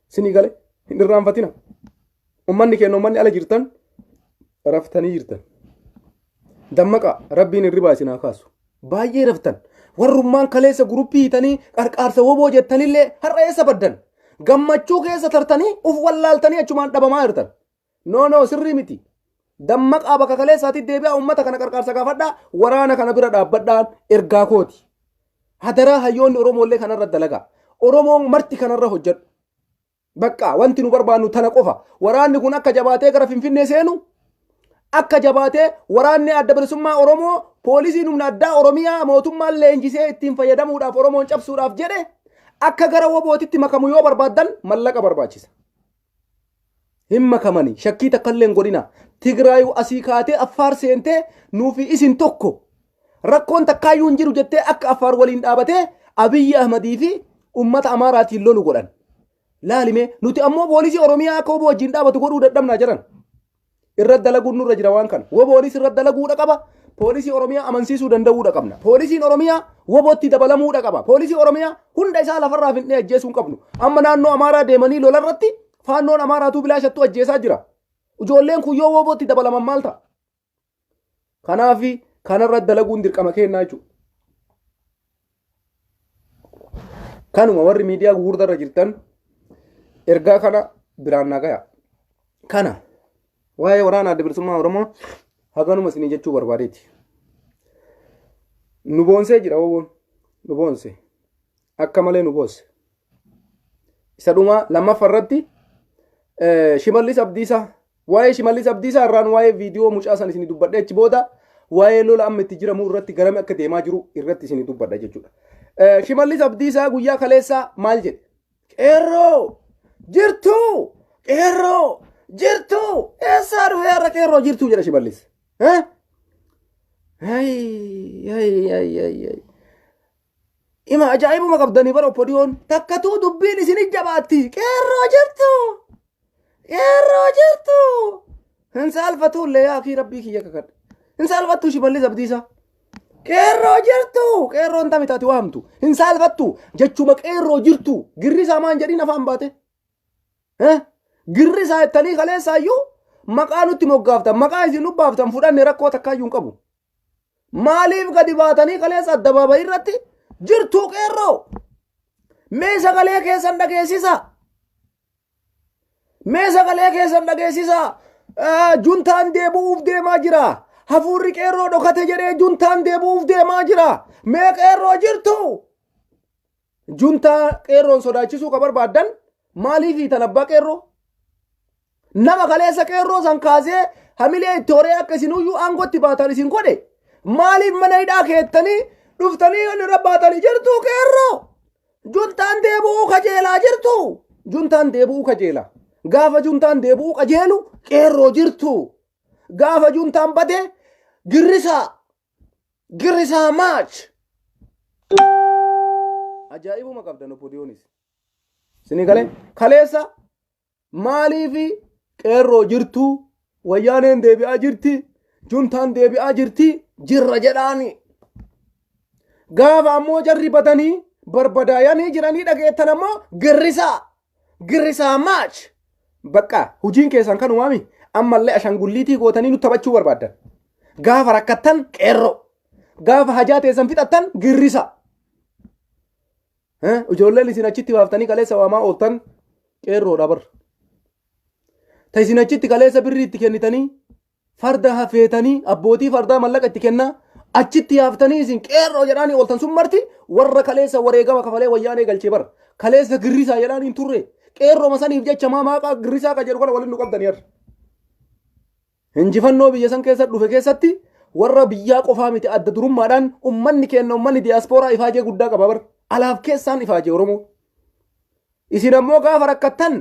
Sinii gale hin irraanfatina. Ummanni keenya ummanni ala jirtan raftanii jirtan. Dammaqa rabbiin hirribaa isin haa kaasu. Baay'ee raftan. Warrummaan kaleessa guruppii hiitanii qarqaarsa woboo jettanillee har'a eessa baddan? Gammachuu keessa tartanii uf wallaaltanii achumaan dhabamaa jirtan. No no sirrii miti. Dammaqaa bakka kaleessaatti deebi'aa uummata kana qarqaarsa gaafadhaa waraana kana bira dhaabbadhaan ergaa kooti. Hadaraa hayyoonni Oromoollee kanarra dalagaa. Oromoon marti kanarra hojjedhu. Bakka wanti nu barbaannu tana qofa. Waraanni kun akka jabaatee gara Finfinnee seenu akka jabaatee waraanni adda bilisummaa Oromoo poolisiin humna addaa Oromiyaa mootummaan leenjisee ittiin fayyadamuudhaaf Oromoon cabsuudhaaf jedhe akka gara wobootitti makamu yoo barbaaddan mallaqa barbaachisa. Hin makamani shakkii takka illee hin godhina. Tigraayu asii kaatee Affaar seentee nuufi isin tokko. Rakkoon takkaayyuu hin jiru jettee akka Affaar waliin dhaabatee Abiyyi Ahmadii fi uummata Amaaraatiin lolu godhan. Laalimee nuti ammoo poolisii Oromiyaa akka wbo wajjin dhaabatu godhuu dadhabnaa jiran. Irra dalaguun nurra jira waan kana. Woboonis irra dalaguudha qaba. Poolisii Oromiyaa amansiisuu danda'uudha qabna. Poolisiin Oromiyaa wobootti dabalamuudha qaba. Poolisii Oromiyaa hunda isaa lafarraa fidnee ajjeesuu hin qabnu. Amma naannoo Amaaraa deemanii lola irratti faannoon Amaaraatuu bilaashattuu ajjeesaa jira. Ijoolleen kun yoo wobootti dabalaman maal ta'a? Kanaaf kanarra dalaguun dirqama kennaa jechuudha. Kanuma warri miidiyaa gugurdaa irra jirtan ergaa kana biraan naa gaya. Kana waa'ee waraana adda bilisummaa Oromoo haganuma isinii jechuu barbaadeeti. Nu boonsee jira woboon nu boonse akka malee nu boonse. Isa dhumaa lammaffaa irratti Shimallis Abdiisaa Waa'ee Shimallis Abdiisaa irraan waa'ee viidiyoo mucaa san isinii dubbadhe achi booda waa'ee lola amma itti jiramu irratti garami akka deemaa jiru irratti isinii dubbadha jechuudha. Shimallis Abdiisaa guyyaa kaleessaa maal jedhe? Qeerroo jirtuu! Qeerroo jirtuu! Eessaa dhufee har'a qeerroo jirtuu jedha Shimallis. Ay, ay, ay, ay, ay. Ima ajaa'ibuma qabdanii bara oppodiyoon takkatuu dubbiin isin jabaatti. Qeerroo jirtu. Qeerroo jirtu. Hin saalfatu illee yaa akii rabbii kiyya kakadhe. Hin saalfattu Shimallis Abdiisaa. Qeerroo jirtu. Qeerroon tami taati waamtu. Hin saalfattu jechuma qeerroo jirtu. Girrisaa maan jedhiin afaan baate. Girrisaa jettanii kaleessaayyuu maqaa nutti moggaaftan maqaa isin nu baaftan fudhanne rakkoo takkaayyuu hin qabu. Maaliif gadi baatanii kaleessa addabaabayii irratti jirtuu qeerroo? Mee sagalee keessan dhageessisa. Mee sagalee keessan dhageessisa. Juntaan deebi'uuf deemaa jira. Hafuurri qeerroo dhokate jedhee juntaan deebi'uuf deemaa jira. Mee qeerroo jirtu? Juntaa qeerroon sodaachisuu ka barbaaddan maaliif hiitan abbaa qeerroo? Nama kaleessa qeerroo san kaasee hamilee itti horee akka isinuyyuu aangootti baatan isin godhe maaliif mana hidhaa keettanii dhuftanii kan irra baatanii jirtu qeerroo? Juntaan deebi'uu kajeelaa jirtu. Juntaan deebi'uu kajeela. Gaafa juntaan deebi'uu qajeelu qeerroo jirtu. Gaafa juntaan bade girrisaa. Girrisaa maach. Ajaa'ibuma qabdan obbo Diyoonis. Isinii galee kaleessa maaliif qeerroo jirtu wayyaaneen deebi'aa jirti juntaan deebi'aa jirti jirra jedhaani. Gaafa ammoo jarri badanii barbadaayanii jiranii dhageettan ammoo girrisaa girrisaa maach. Bakka hojiin keessan kanumaami ammallee ashangulliitii gootanii nu taphachuu barbaaddan. Gaafa rakkattan qeerroo gaafa hajaa teessan fixattan girrisa. Ijoolleen isin achitti baaftanii kaleessa waamaa ooltan qeerroodha bar. Ta isin achitti kaleessa birrii itti kennitanii farda hafeetanii abbootii fardaa mallaqa itti kennaa achitti yaaftanii isin qeerroo jedhaanii ooltan sun marti warra kaleessa wareegama kafalee wayyaanee galchee bar. Kaleessa girrisaa jedhaanii hin turre. Qeerrooma saniif jecha maa maaqaa girrisaa ka jedhu kana waliin nu qabdanii har'a. Injifannoo biyya san keessa dhufe keessatti warra biyyaa qofaa miti adda durummaadhaan ummanni keenya ummanni diyaaspooraa ifaajee guddaa qaba bar. Alaaf keessaan ifaajee Oromoo. Isin ammoo gaafa rakkattan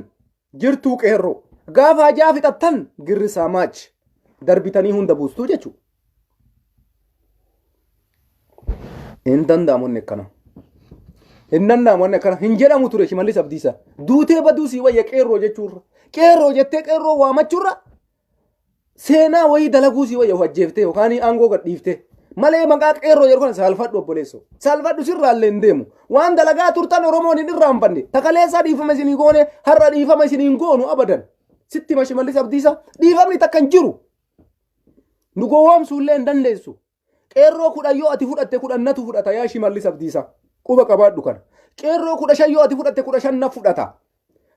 jirtuu qeerroo. Gaafa hajaa fixattan girrisaa maach. Darbitanii hunda buustuu jechuudha. Hin danda'amu inni akkana. Hin danda'amu inni akkana. Hin jedhamu ture Shimallis Abdiisaa. Duutee baduu sii wayya qeerroo jechuurra. Qeerroo jettee qeerroo waamachuurra seenaa wayii dalaguu sii wayya of ajjeeftee yookaan aangoo gadhiiftee. Malee maqaa qeerroo jedhu kana saalfadhu obboleessoo. Saalfadhu sirraallee hin deemu. Waan dalagaa turtan Oromoon hin irraanfanne. Takaleessaa dhiifama isinii goone har'a dhiifama isinii hin goonu abadan. Sitti hima Shimallis Abdiisaa dhiifamni takka hin jiru. Nu gowwoomsuu illee hin dandeessu. Qeerroo 10 yoo ati fudhatte 10 natu fudhata yaa Shimallis Abdiisaa. Quba qabaadhu kana. Qeerroo 15 yoo ati fudhatte 15 na fudhata.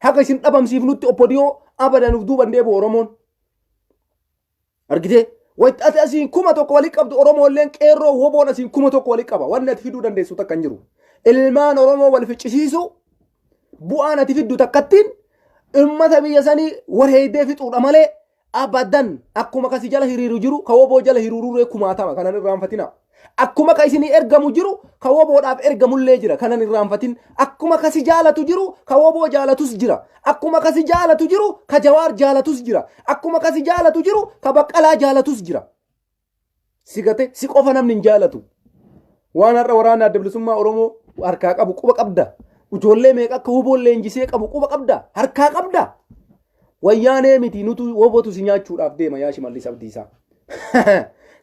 Haga isin dhabamsiifnutti oppodiyoo abadan uf duuban deebi'u Oromoon. Argitee? Wayita ati asiin 1000 walii qabdu Oromoolleen qeerroo woboon asiin 1000 walii qaba. Wanni ati fiduu dandeessu takka hin jiru. Ilmaan Oromoo wal ficcisiisuu bu'aan ati fiddu takkattiin ummata biyya sanii wareeydee fixuudha malee abadan akkuma kasi jala hiriiru jiru ka woboo jala hiriiruree kumaatama kanan irraanfatina. Akkuma ka isinii ergamu jiru ka woboodhaaf ergamullee jira kanan irraanfatin. Akkuma kasi jaalatu jiru ka woboo jaalatus jira. Akkuma kasi jaalatu jiru ka jawaar jaalatus jira. Akkuma kasi jaalatu jiru ka baqqalaa jaalatus jira. Si gate si qofa namni hin jaalatu. Waan har'a waraana adda bilisummaa Oromoo harkaa qabu quba qabda. Ijoollee meeqa akka woboon leenjisee qabu quba qabda. Harkaa qabda. Wayyaanee miti nutu wobotu si nyaachuudhaaf deema yaa Shimallis Abdiisaa.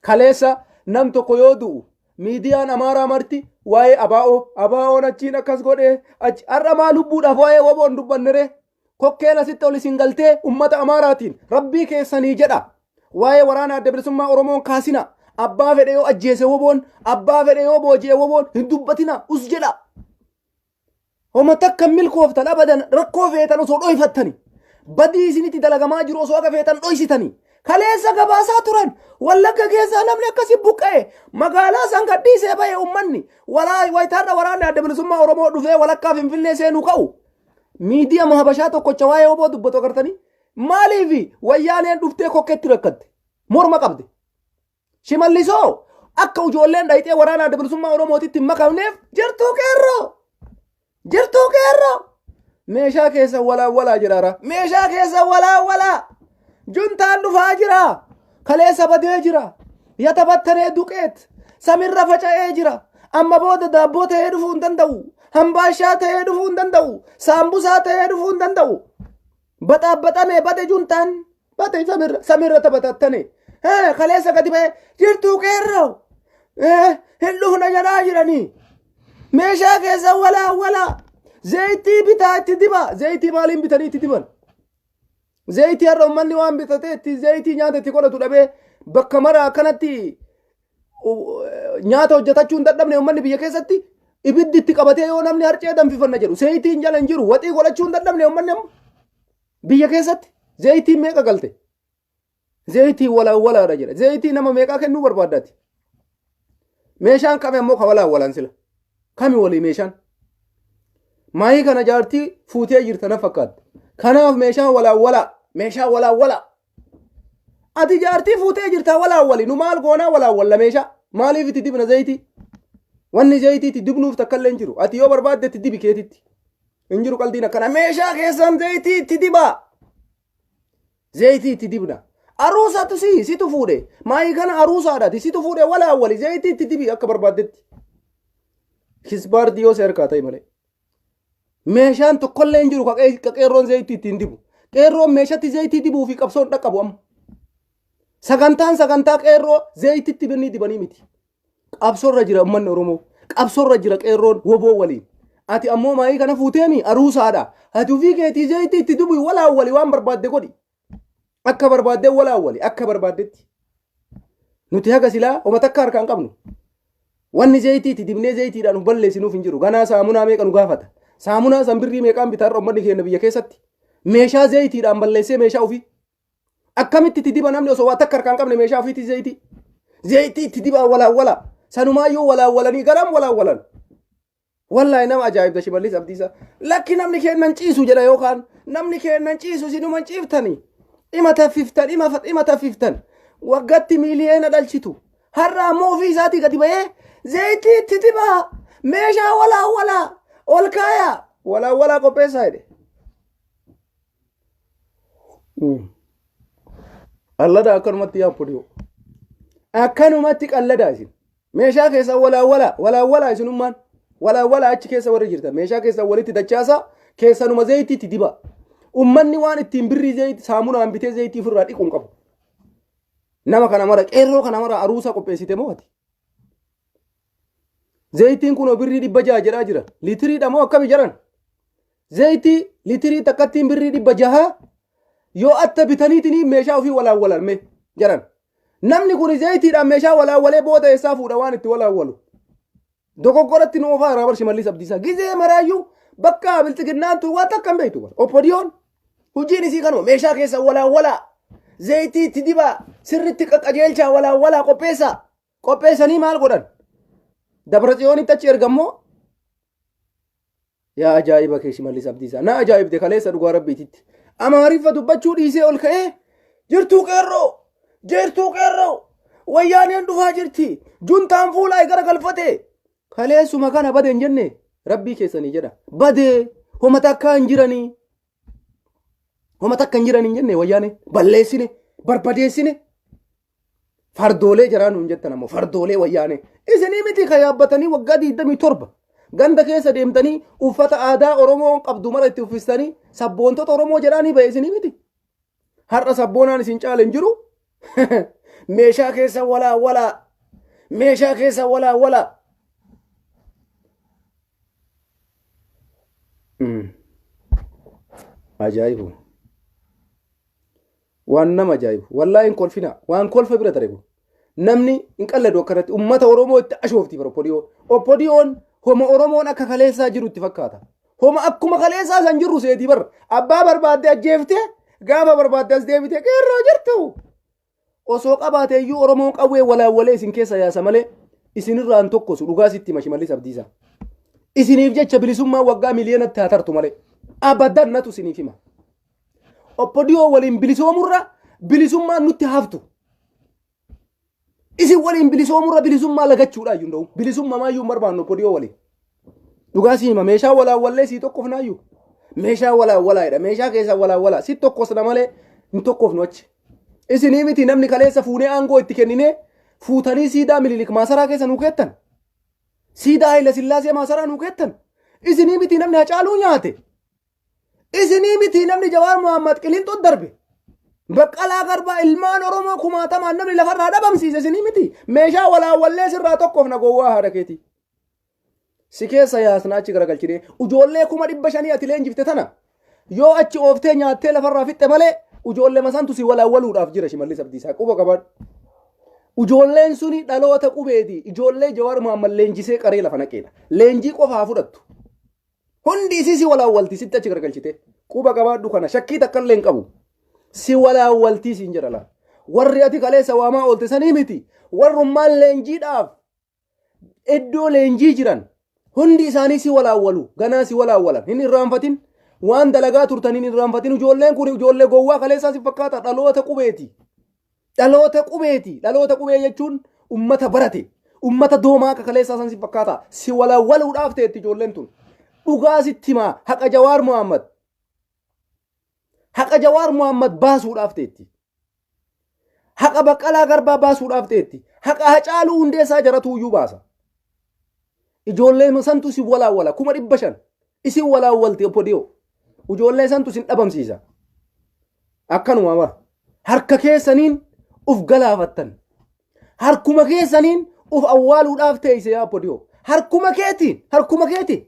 Kaleessa nam tokko yoo du'u miidiyaan Amaaraa marti waa'ee abaa'oo abaa'oon achiin akkas godhee achi har'a maa lubbuudhaaf waa'ee woboon dubbannere kokkeen asitti ol isin galtee ummata Amaaraatiin rabbii keessanii jedha. Waa'ee waraana adda bilisummaa Oromoon kaasina. Abbaa fedhe yoo ajjeese woboon abbaa fedhe yoo booji'e woboon hin dubbatina us jedha. Homa takka hin milkooftan abadan rakkoo feetan osoo dhoyfattani. Badii isinitti dalagamaa jiru osoo akka feetan dhoysitani. Kaleessa gabaasaa turan Wallagga keessaa namni akkasi buqqa'e magaalaa san gadhiisee ba'e ummanni walaa wayitaarra waraanni adda bilisummaa Oromoo dhufee walakkaa Finfinnee seenuu ka'u. Miidiyaa Habashaa tokkocha waa'ee oboo dubbatu agartanii maaliif wayyaaneen dhuftee kokkeetti rakkatte morma qabde. Shimallisoo akka ijoolleen dhayxee waraana adda bilisummaa Oromootitti hin makamneef jirtuu qeerroo. Jirtuu qeerroo. Meeshaa keessa walaa walaa jedhaara. Meeshaa keessa walaa walaa. Juntaan dhufaa jira. Kaleessa badee jira. Yatabattanee duqeet samirra faca'ee jira. Amma booda daabboo ta'ee dhufuu hin danda'u. Hambaashaa ta'ee dhufuu hin danda'u. Saambusaa ta'ee dhufuu hin danda'u. Baxaabbaxamee bade juntaan bade samirra samirra taphattane. Kaleessa gadi ba'ee jirtuu qeerroo. Hin dhufna jedhaa jiranii. Meeshaa keessa walaa walaa. Zayitii bitaa itti diba. Zayitii maaliin bitanii itti diban? Zayitii har'a uummanni waan bitatee itti zayitii nyaata itti godhatu dhabee bakka mara akkanatti nyaata hojjetachuu hin dadhabne uummanni biyya keessatti ibiddi itti qabatee yoo namni harcee danfifanna jedhu zayitiin jala hin jiru waxii godhachuu hin dadhabne uummanni amma biyya keessatti zayitiin meeqa galte? Zayitii walaa walaadha jedha. Zayitii nama meeqaa kennuu barbaaddaati? Meeshaan kami ammoo ka walaa walaan sila? Kami walii meeshaan? Maayii kana jaartii fuutee jirta na fakkaatti. Kanaaf meeshaan walaa walaa meeshaa walaa walaa. Ati jaartii fuutee jirta walaa wali nu maal goonaa walaa walla meeshaa maaliif itti dibna zayitii? Wanni zayitii itti dibnuuf takka illee hin jiru. Ati yoo barbaadde itti dibi keetitti. Hin jiru qaldiin akkana meeshaa keessan zayitii itti dibaa. Zayitii itti dibna. Aruusatu si situ fuudhe. Maayii kana aruusaadhaati situ fuudhe walaa wali zayitii itti dibi akka barbaaddetti. Kisbaardii yoo si harkaa ta'e malee. Meeshaan tokkollee hin jiru ka qeerroon zayitii ittiin dibu. Qeerroon meeshatti zayitii dibuu fi qabsoon dhaqqabu amma. Sagantaan sagantaa qeerroo zayititti birnii dibanii miti. Qabsoorra jira uummanni Oromoo. Qabsoorra jira qeerroon woboo waliin. Ati ammoo maayii kana fuuteemi aruusaadha. Ati ofii keetii zayitii itti dibu walaa wali waan barbaadde godhi. Akka barbaadde walaa wali akka barbaaddetti. Nuti haga silaa homa takka harkaa hin qabnu. Wanni zayitii itti dibnee zayitiidhaan of balleessinuuf hin jiru. Ganaa saamunaa meeqa nu gaafata. Saamunaa san birrii meeqaan bitaa irra uummanni keenya biyya keessatti. Meeshaa zayitiidhaan balleessee meeshaa ofii. Akkamitti itti diba namni osoo waa takka harkaa hin qabne meeshaa ofiitti zayitii. Zayitii itti dibaa walaawwala. Sanumaayyuu walaawwalanii garam walaawwalan. Wallaahi nama ajaa'ibda Shimallis Abdiisaa. Lakki namni kennan ciisu jedha yookaan namni kennan ciisu isinuma ciiftani. Ima taffiftan ima ima taffiftan. Waggatti miiliyoona dhalchitu. Har'a ammoo ofii isaatii gadi ba'ee zayitii itti dibaa meeshaa walaawwalaa ol kaayaa walaawwalaa qopheessaa jedhe. Qalladaa akkanumatti yaa podiyoo. Akkanumatti qalladaa isin. Meeshaa keessan walaawwalaa walaawwalaa isinummaan walaawwalaa achi keessa warri jirtan meeshaa keessan walitti dachaasaa keessanuma zayitiitti dibaa. Ummanni waan ittiin birrii zayitii saamunaan bitee zayitii ofirraa dhiqu hin qabu. Nama kana mara qeerroo kana mara aruusa qopheessite moo ati? Zayitiin kunoo birrii 600 jedhaa jira. Litiriidha moo akkami jedhan? Zayitii litirii takkattiin birrii 600 yoo atta bitaniitiin meeshaa ofii walaawwalan mee jedhan. Namni kun zayitiidhaan meeshaa walaawwalee booda eessaa fuudha waan itti walaawwalu. Dogoggoratti nu oofaa irraa bar Shimallis Abdiisaa. Gizee maraayyuu bakka bilxiginnaan tun waan takka hin beektu bar. Oppodiyoon hojiin isii kanuma meeshaa keessa walaawwalaa zayitii itti dibaa sirriitti qaqqajeelchaa walaawwalaa qopheessaa. Qopheessanii maal godhan? Dabra Tsiyoonitti achi ergammoo yaa ajaa'iba kee Shimallis Abdiisaa na ajaa'ibde kaleessa dhugaa rabbiititti. Amaariffa dubbachuu dhiisee ol ka'ee jirtuu qeerroo jirtuu qeerroo wayyaaneen dhufaa jirti juntaan fuulaa gara galfate kaleessuma kana bade hin jenne rabbii keessanii jedha badee homa takkaa hin jiranii homa takka hin jiranii hin jenne wayyaanee balleessine barbadeessine Fardoolee jaraa nuun jettan ammoo fardoolee wayyaanee. Isinii miti ka yaabbatanii waggaa 27 ganda keessa deemtanii uffata aadaa Oromoo qabdu mara itti uffistanii sabboontota Oromoo jedhaanii ba'e isinii miti. Har'a sabboonaan isin caale hin jiru. Meeshaa keessa walaa walaa. Meeshaa keessa walaa walaa. Ajaa'ibu. Waan nama ajaa'ibu. Wallaahi hin kolfinaa. Waan kolfa bira tare kun. Namni hin qalladu akkanatti ummata Oromoo itti ashoofti bara Oppodiyoon. Oppodiyoon homa Oromoon akka kaleessaa jiru itti fakkaata. Homa akkuma kaleessaa san jirru seetii bara. Abbaa barbaadde ajjeeftee gaafa barbaadde as deebitee qeerroo jirtu. Osoo qabaate iyyuu Oromoon qawwee walaawwalee isin keessa yaasa malee isinirraa hin tokkosu dhugaa sitti hima Shimallis Abdiisaa. Isiniif jecha bilisummaan waggaa miliyoonatti haa tartu malee. Abadan natu isiniif hima. Oppodiyoo waliin bilisoomurra bilisummaan nutti haftu. Isin waliin bilisoomurra bilisummaa lagachuudha iyyuu nda'u. Bilisummaa maayyuu hin barbaannu oppodiyoo waliin. Dhugaa sii hima meeshaa walaawwallee sii tokkofnaayyuu. Meeshaa walaawwalaadha. Meeshaa keessaa walaawwalaa. Si tokkosna malee hin tokkofnu achi. Isinii miti namni kaleessa fuunee aangoo itti kenninee Fuutanii siidaa Minilik maasaraa keessa nuu keettan. Siidaa Haayila Sillaasee maasaraa nuu keettan. Isinii miti namni Hacaaluu nyaate. Isinii miti namni Jawaar Mohaammed Qilinxoo darbe. Baqqalaa Garbaa ilmaan Oromoo kumaatamaan namni lafarraa dhabamsiise isinii miti. Meeshaa walaawwallee sirraa tokkoof na gowwaa haadha keetii. Si keessa yaasna achi garagalchine ujoollee 500,000 ati leenjifte tana yoo achi ooftee nyaattee lafarraa fixxe malee ujoollee masantu si walaawwaluudhaaf jira Shimallis Abdiisaa quba qabaadhu. Ujoolleen suni dhaloota qubeeti. Ijoollee Jawaar Mohaammed leenjisee qaree lafa naqeedha. Leenjii qofa haa fudhattu. Hundi isii si walaawwalti sitti achi garagalchite. Quba qabaadhu kana shakkii takka illee hin qabu. Si walaawwaltii siin jedha laa. Warri ati kaleessa waamaa oolte sanii miti. Warrummaan leenjiidhaaf iddoo leenjii jiran hundi isaanii si walaawwalu ganaa si walaawwalan hin irraanfatin waan dalagaa turtan hin irraanfatin. Ijoolleen kun ijoollee gowwaa kaleessaa si fakkaata. Dhaloota qubeeti, dhaloota qubeeti. Dhaloota qubee jechuun ummata barate, ummata doomaa akka kaleessaa san si fakkaata. Si walaawwaluudhaaf ta'etti ijoolleen tun dhugaa sitti himaa. Haqa Jawaar Muhammad, haqa Jawaar Muhammad baasuudhaaf ta'etti, haqa Baqqalaa Garbaa baasuudhaaf ta'etti, haqa Hacaaluu Hundeessaa jaratu iyyuu baasa. Ijoollee santu si walaawwala. 500,000 isin walaawwalti obbo Diyoo. Ijoollee santu isin dhabamsiisa. Akkanuma bara harka keessaniin uf galaafattan, harkuma keessaniin uf awwaaluudhaaf teeyse yaa obbo Diyoo. Harkuma keetiin, harkuma keetiin.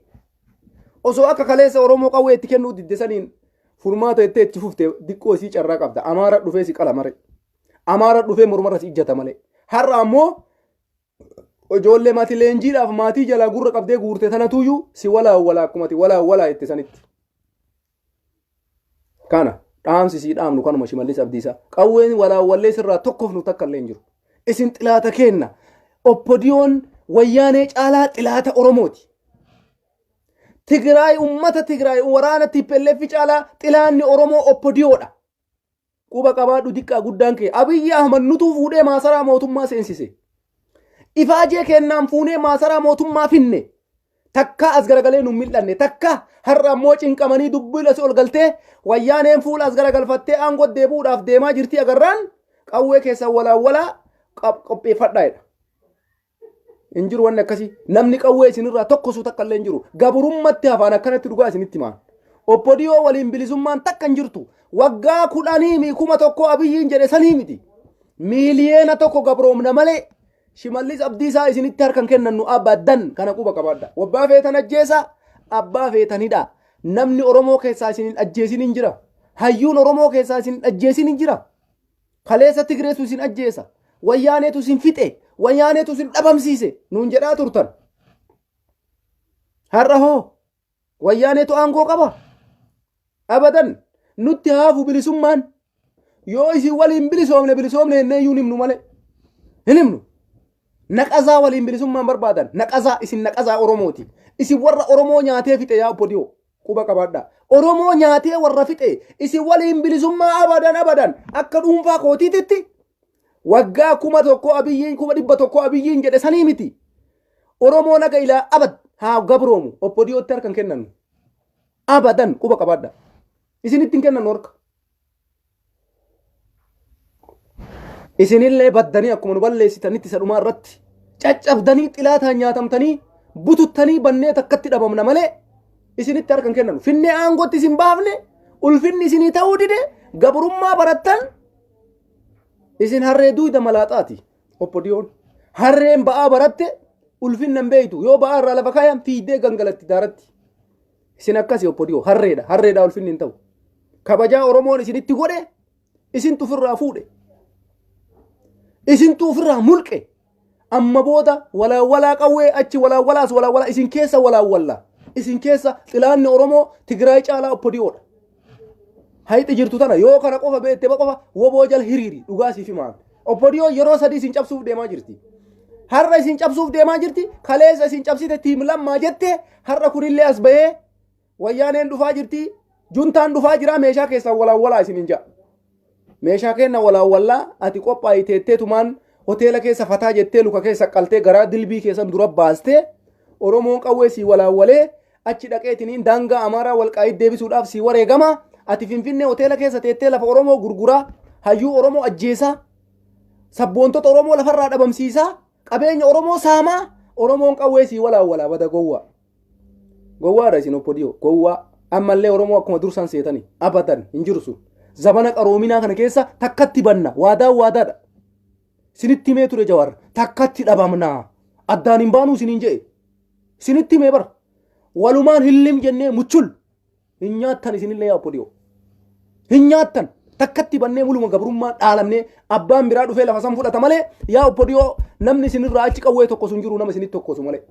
Osoo akka kaleessa Oromoo qawwee itti kennuu didde saniin furmaata itti itti fufte diqqoo isii carraa qabda. Amaara dhufee si qala mare. Amaara dhufee mormarra si ijjata malee. Har'a ammoo ijoollee maatii leenjiidhaaf maatii jalaa gurra qabdee guurte tanatuyyuu si walaawwala akkumati walaawwalaa itti sanitti. Kana dhaamsi sii dhaamnu kanuma Shimallis Abdiisaa. Qawween walaawwallee sirraa tokkoof nu takka illee hin jiru. Isin xilaata keenna. Oppodiyoon wayyaanee caalaa xilaata Oromooti. Tigraay, ummata Tigraay, waraana TPLF caalaa xilaanni Oromoo Oppodiyoodha. Quba qabaadhu diqqaa guddaan kee. Abiyyi Ahmad nutuu fuudhee maasaraa mootummaa seensise. Ifaajee kennaan fuunee maasaraa mootummaa finne. Takkaa as garagalee nu mil'anne takka. Har'a ammoo cinqamanii dubbiin asii ol galtee wayyaaneen fuula as garagalfattee aangoo deebi'uudhaaf deemaa jirti agarraan qawwee keessan walaawwalaa qopheeffadhaa jedha. Hin jiru wanni akkasii. Namni qawwee isinirraa tokkosuu takka illee hin jiru. Gaburummatti hafaan akkanatti dhugaa isinitti himaan. Obbo Diyoo waliin bilisummaan takka hin jirtu. Waggaa kudhanii mi 1000 Abiyyiin jedhe sanii miti. 1,000,000 gabroomna malee Shimallis Abdiisaa isinitti harkan kennannu abadan, kana quba qabaadha. Abbaa feetan ajjeesaa, abbaa feetan hidhaa. Namni Oromoo keessaa isin hin ajjeesin hin jira. Hayyuun Oromoo keessaa isin hin ajjeesin hin jira. Kaleessa Tigreetu isin ajjeesa. Wayyaaneetu isin fixe. Wayyaaneetu isin dhabamsiise. Nuun jedhaa turtan. Har'a hoo wayyaaneetu aangoo qaba. Abadan nutti haafu bilisummaan. Yoo isin waliin bilisoomne bilisoomne jennee iyyuu hin himnu malee. Hin himnu. Naqazaa waliin bilisummaan barbaadan. Naqazaa, isin naqazaa Oromooti. Isin warra Oromoo nyaatee fixe yaa obbo Diyoo. Quba qabaadhaa. Oromoo nyaatee warra fixe isin waliin bilisummaa abadan abadan. Akka dhuunfaa kootiititti waggaa 1000 Abiyyiin 100,000 Abiyyiin jedhe sanii miti. Oromoo naga ilaa abad haa gabroomu obbo Diyootti harka hin kennannu. Abadan quba qabaadhaa. Isinitti hin kennannu harka. Isinillee baddanii akkuma nu balleessitanitti isa dhumaa irratti caccabdanii xilaataan nyaatamtanii bututtanii bannee takkatti dhabamna malee isinitti harka hin kennanu. Finnee aangootti isin baafne, ulfinni isinii ta'uu dide, gabrummaa barattan. Isin harree duuda malaaxaati obbo Diyoon. Harreen ba'aa baratte ulfinna hin beektu, yoo ba'aa irraa lafa kaayan fiigdee gangalatti daaratti. Isin akkasi obbo Diyoo, harreedha, harreedha, ulfinni hin ta'u. Kabajaa Oromoon isinitti godhe isintu ofirraa fuudhe. Isintu ofirraa mulqe. Amma booda walaawwalaa qawwee achi walaawwalaas walaawwalaa isin keessa walaawwalla. Isin keessa xilaanni Oromoo Tigraay caalaa obbo Diyoodha. Hayxi jirtu tana yoo kana qofa beekte qofa woboo jala hiriiri dhugaa siif himaan. Obbo Diyoo yeroo sadii isin cabsuuf deemaa jirti. Har'a isin cabsuuf deemaa jirti. Kaleessa isin cabsite tiim lammaa jette, har'a kunillee as bahee wayyaaneen dhufaa jirti. Juntaan dhufaa jira, meeshaa keessan walaawwalaa isin hin ja'a. Meeshaa kenna walaawwallaa ati qophaa'i teetteetumaan hoteela keessa fataa jettee luka keessa qaltee garaa dilbii keessan dura baastee Oromoon qawwee sii walaawwalee achi dhaqeetiniin daangaa Amaaraa walqaayit deebisuudhaaf sii wareegama. Ati Finfinnee hoteela keessa teettee lafa Oromoo gurguraa, hayyuu Oromoo ajjeesaa. Sabboontota Oromoo lafarraa dhabamsiisaa, qabeenya Oromoo saamaa, Oromoon qawwee sii walaawwalaa bada gowwaa. Gowwaadha isin OPDO, gowwaa. Ammallee Oromoo akkuma dursan seetanii abadan hin jiru sun. Zabana qaroominaa kana keessa takkatti banna, waadaan waadaadha. Sinitti himee ture Jawaar, takkatti dhabamna. Addaan hin baanuu isiniin jedhe. Sinitti himee bara. Walumaan hillim jennee muchul. Hin nyaattan isinillee yaa OPDO. Hin nyaattan. Takkatti bannee muluma gabrummaa dhaalamnee abbaan biraa dhufee lafa san fudhata malee yaa OPDO namni isinirraa achi qawwee tokko sun jiru nama isinitti tokkosu malee.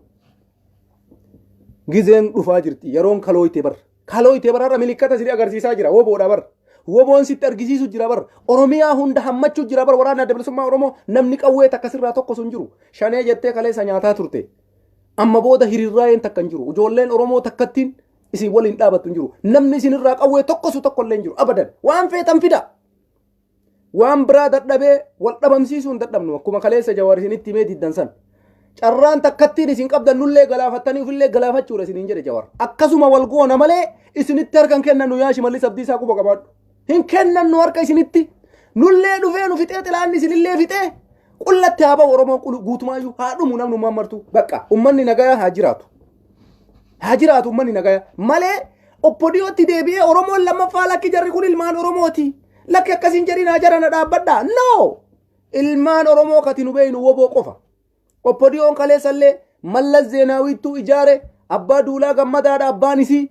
Gizeen dhufaa jirti yeroon kalooyte bar. Kalooyte bar har'a milikkata isin agarsiisaa jira woboodha bar. Woboon sitti argisiisu jira bar. Oromiyaa hunda hammachuu jira bar waraanni adda bilisummaa Oromoo namni qawwee takka sirraa tokko sun jiru. Shanee jettee kaleessa nyaataa turte. Amma booda hiriirraayeen takka hin jiru. Ijoolleen Oromoo takkattiin isin waliin dhaabattu hin jiru. Namni isin irraa qawwee tokkosu tokko illee hin jiru. Abadan. Waan feetan fida. Waan biraa dadhabee wal dhabamsiisuu hin dadhabnu. Akkuma kaleessa Jawaar isinitti himee diddan san. Carraan takkattiin isin qabdan nullee galaafattanii ofillee galaafachuudha isiniin jedhe Jawaar. Akkasuma wal goona malee isinitti harka hin kennannu yaa Shimallis Abdiisaa quba qabaadhu. Hin kennannu harka isinitti. Nullee dhufee nu fixee xilaanni isinillee fixee qullatti haa ba'u Oromoon guutumaayyuu haa dhumu namnummaan martuu. Bakka ummanni nagayaa haa jiraatu. Haa jiraatu ummanni nagaya. Malee OPDOtti deebi'ee Oromoon lammaffaa lakki jarri kun ilmaan Oromooti. Lakki akkasiin jedhin haa jarana dhaabbadhaa. No! Ilmaan Oromoo kati nu beeynu woboo qofa. OPDOn kaleessallee Mallas Zeenaawiittuu ijaare abbaa duulaa gammadaadha abbaan isii.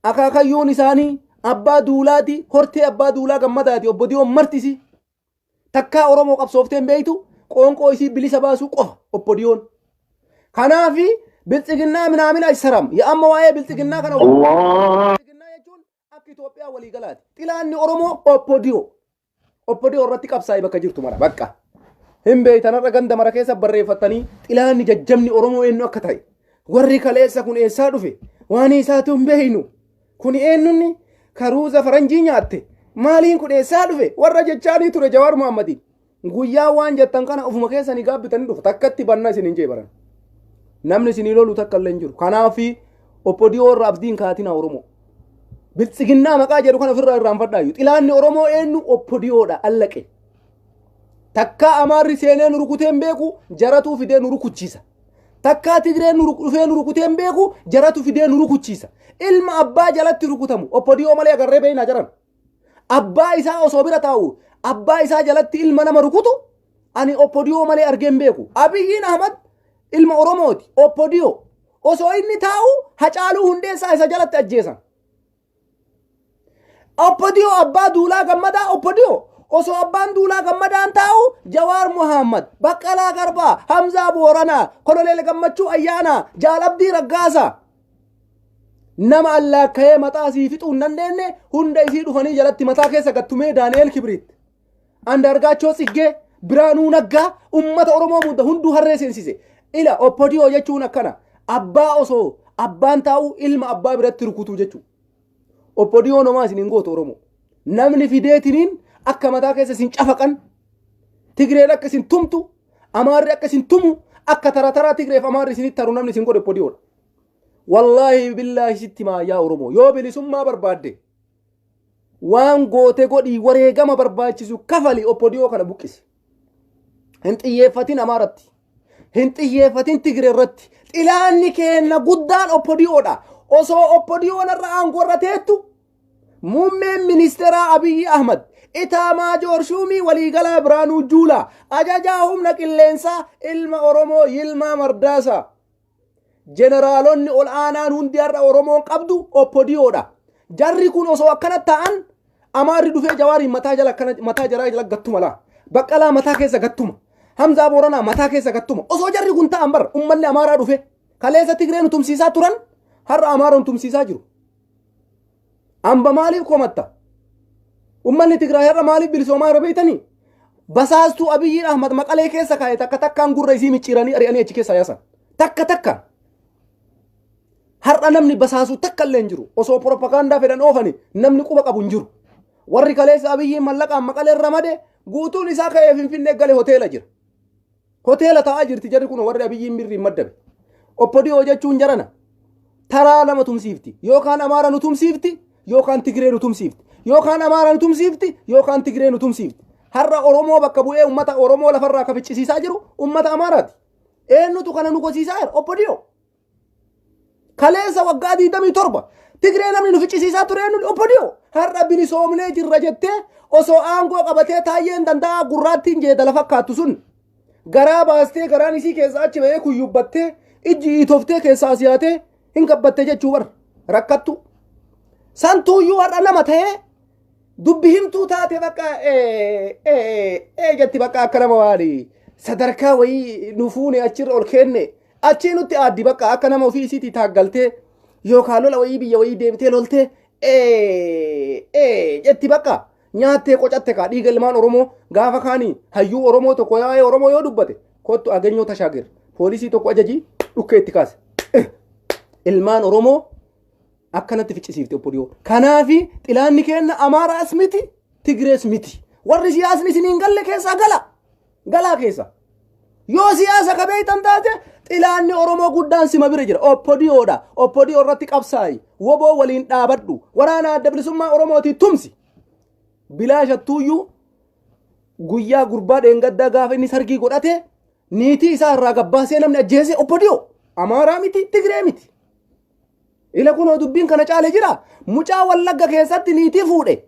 Akaakayyuun isaanii abbaa duulaati hortee abbaa duulaa gammadaati OPDOn marti isii. Takkaa Oromoo qabsooftee hin beektu qoonqoo isii bilisa baasuu qofa OPDOn. Kanaafi biltsiginnaa minaamina aysaram. Ya amma waa'ee biltsiginnaa kana biltsiginnaa jechuun akka Itoophiyaa waliigalaati. Xilaanni Oromoo OPDO. OPDO irratti qabsaa'e bakka jirtu mara bakka. Hin beektan har'a ganda mara keessa barreeffattanii xilaanni jajjabni Oromoo eenyu akka ta'e. Warri kaleessa kun eessaa dhufe waan isaatu hin beeknu. Kuni eenyunni karuuza faranjii nyaatte maaliin kun eessaa dhufe warra jechaanii ture Jawaar Muhammadiin. Guyyaa waan jettan kana ofuma keessanii gaabbitanii dhufa takkatti banna isin hin jee baran. Namni isinii lolu takka illee hin jiru. Kanaafi OPDO irra abdiin kaatina Oromoo. Biltsiginnaa maqaa jedhu kana ofirraa irraanfadhaayu. Xilaanni Oromoo eenyu OPDOdha allaqe. Takkaa Amaarri seenee nu rukutee hin beeku jaratuu fidee nu rukuchiisa. Takkaa Tigreen nu dhufee nu rukutee hin beeku jaratu fidee nu rukuchiisa. Ilma abbaa jalatti rukutamu OPDO malee agarree beeknaa jaran. Abbaa isaa osoo bira taa'u abbaa isaa jalatti ilma nama rukutu ani OPDO malee argee hin beeku. Abiyyiin Ahmad ilma Oromooti OPDO. Osoo inni taa'u Hacaaluu Hundeessaa isa jalatti ajjeesan. OPDO abbaa duulaa gammadaa OPDO osoo abbaan duulaa gammadaan taa'u Jawaar Muhammad, Baqqalaa Garbaa, Hamzaa Booranaa, Koloneel Gammachuu Ayyaanaa, Jaal Abdii Raggaasaa nama allaakka'ee mataa isii fixuu hin dandeenye hunda isii dhufanii jalatti mataa keessa gattumee Daani'eel Kibriit, Andaargaachoo Tsiggee, Biraanuu Naggaa ummata Oromoo mudda hunduu harree seensise. Ila OPDO jechuun akkana abbaa osoo abbaan taa'u ilma abbaa biratti rukutuu jechuudha. OPDOn homaa isin hin gootu Oromoo. Namni fideetiniin akka mataa keessa isin cafaqan, Tigreen akka isin tumtu, Amaarri akka isin tumu, akka tara taraa Tigreef Amaarri isinitti taru namni isin godhe OPDOdha. Wallaahi billaahi sitti himaa yaa Oromoo yoo bilisummaa barbaadde waan goote godhii wareegama barbaachisu kafali OPDO kana buqqisi. Hin xiyyeeffatin Amaaratti. Hin xiyyeeffatin Tigiree irratti. Xilaanni keenna guddaan OPDOdha. Osoo OPDOn irra aangoo irra teettu muummeen ministeeraa Abiyyi Ahmad Itaamaajoor Shuumii waliigalaa Biraanuu Juulaa ajajaa humna qilleensaa ilma Oromoo Yilmaa Mardaasaa Jeneraalonni ol aanaan hundi har'a Oromoon qabdu OPDOdha. Jarri kun osoo akkana ta'an Amaarri dhufee Jawaariin mataa jala akkana mataa jaraa jala gattuma laa. Baqqalaa mataa keessa gattuma. Hamzaa Booranaa mataa keessa gattuma. Osoo jarri kun ta'an bar ummanni Amaaraa dhufe kaleessa Tigree nu tumsiisaa turan har'a Amaara nu tumsiisaa jiru. Amba maaliif komatta? Ummanni Tigraay har'a maaliif bilisoomaa irra beektanii? Basaastuu Abiyyiin Ahmad Maqalee keessa kaa'e takka takkaan gurra isii micciiranii ari'anii achi keessaa yaasan. Takka takkaan. Har'a namni basaasuu takka illee hin jiru. Osoo propagaandaa fedhan oofani namni quba qabu hin jiru. Warri kaleessa Abiyyiin mallaqaan Maqalee ramade guutuun isaa ka'ee Finfinnee gale hoteela jira. Hoteela taa'aa jirti jarri kun warri Abiyyiin birriin maddabe. OPDO jechuun jarana taraa lama tumsiifti. Yookaan Amaara nu tumsiifti yookaan Tigree nu tumsiifti. Yookaan Amaara nu tumsiifti yookaan Tigree nu tumsiifti. Har'a Oromoo bakka bu'ee uummata Oromoo lafarraa ka ficcisiisaa jiru uummata Amaaraati. Eenyutu kana nu gosiisaa jira? OPDO. Kaleessa waggaa 27 Tigree namni nu ficcisiisaa ture eenyuun? OPDO. Har'a bilisoomnee jirra jettee osoo aangoo qabatee taayyeen danda'a gurraattiin jeedala fakkaattu sun garaa baastee garaan isii keessaa achi ba'ee kuyyubbattee ijji iitoftee keessaa as yaatee hin gabbatte jechuu bar rakkattu. Santuuyyuu har'a nama ta'ee dubbi himtuu taate bakka jetti bakka akka nama waali sadarkaa wayii nu fuune achirra ol kenne achii nutti aaddi bakka akka nama ofii isiitii taaggaltee yookaan lola wayii biyya wayii deemtee loltee jetti bakka nyaattee qocatte kaa dhiiga ilmaan Oromoo. Gaafa kaanii hayyuu Oromoo tokko yaa'ee Oromoo yoo dubbate, kottu Aganyoo Tashaagir poolisii tokko ajajii dhukkee itti kaase. Ilmaan Oromoo akkanatti ficcisiifte OPDO. Kanaafi xilaanni kenna Amaaraas miti, Tigrees miti. Warri siyaasni isin hin galle keessaa gala. Galaa keessa. Yoo siyaasa ka beektan taate xilaanni Oromoo guddaan sima bira jira. OPDOdha. OPDO irratti qabsaa'i. Woboo waliin dhaabadhu. Waraana Adda Bilisummaa Oromootii tumsi. Bilaashattuuyyuu guyyaa gurbaa dheengaddaa gaafa inni sargii godhate niitii isaa irraa gabbaasee namni ajjeese OPDO. Amaaraa miti, Tigree miti. Ila kunoo dubbiin kana caale jira. Mucaa Wallagga keessatti niitii fuudhe.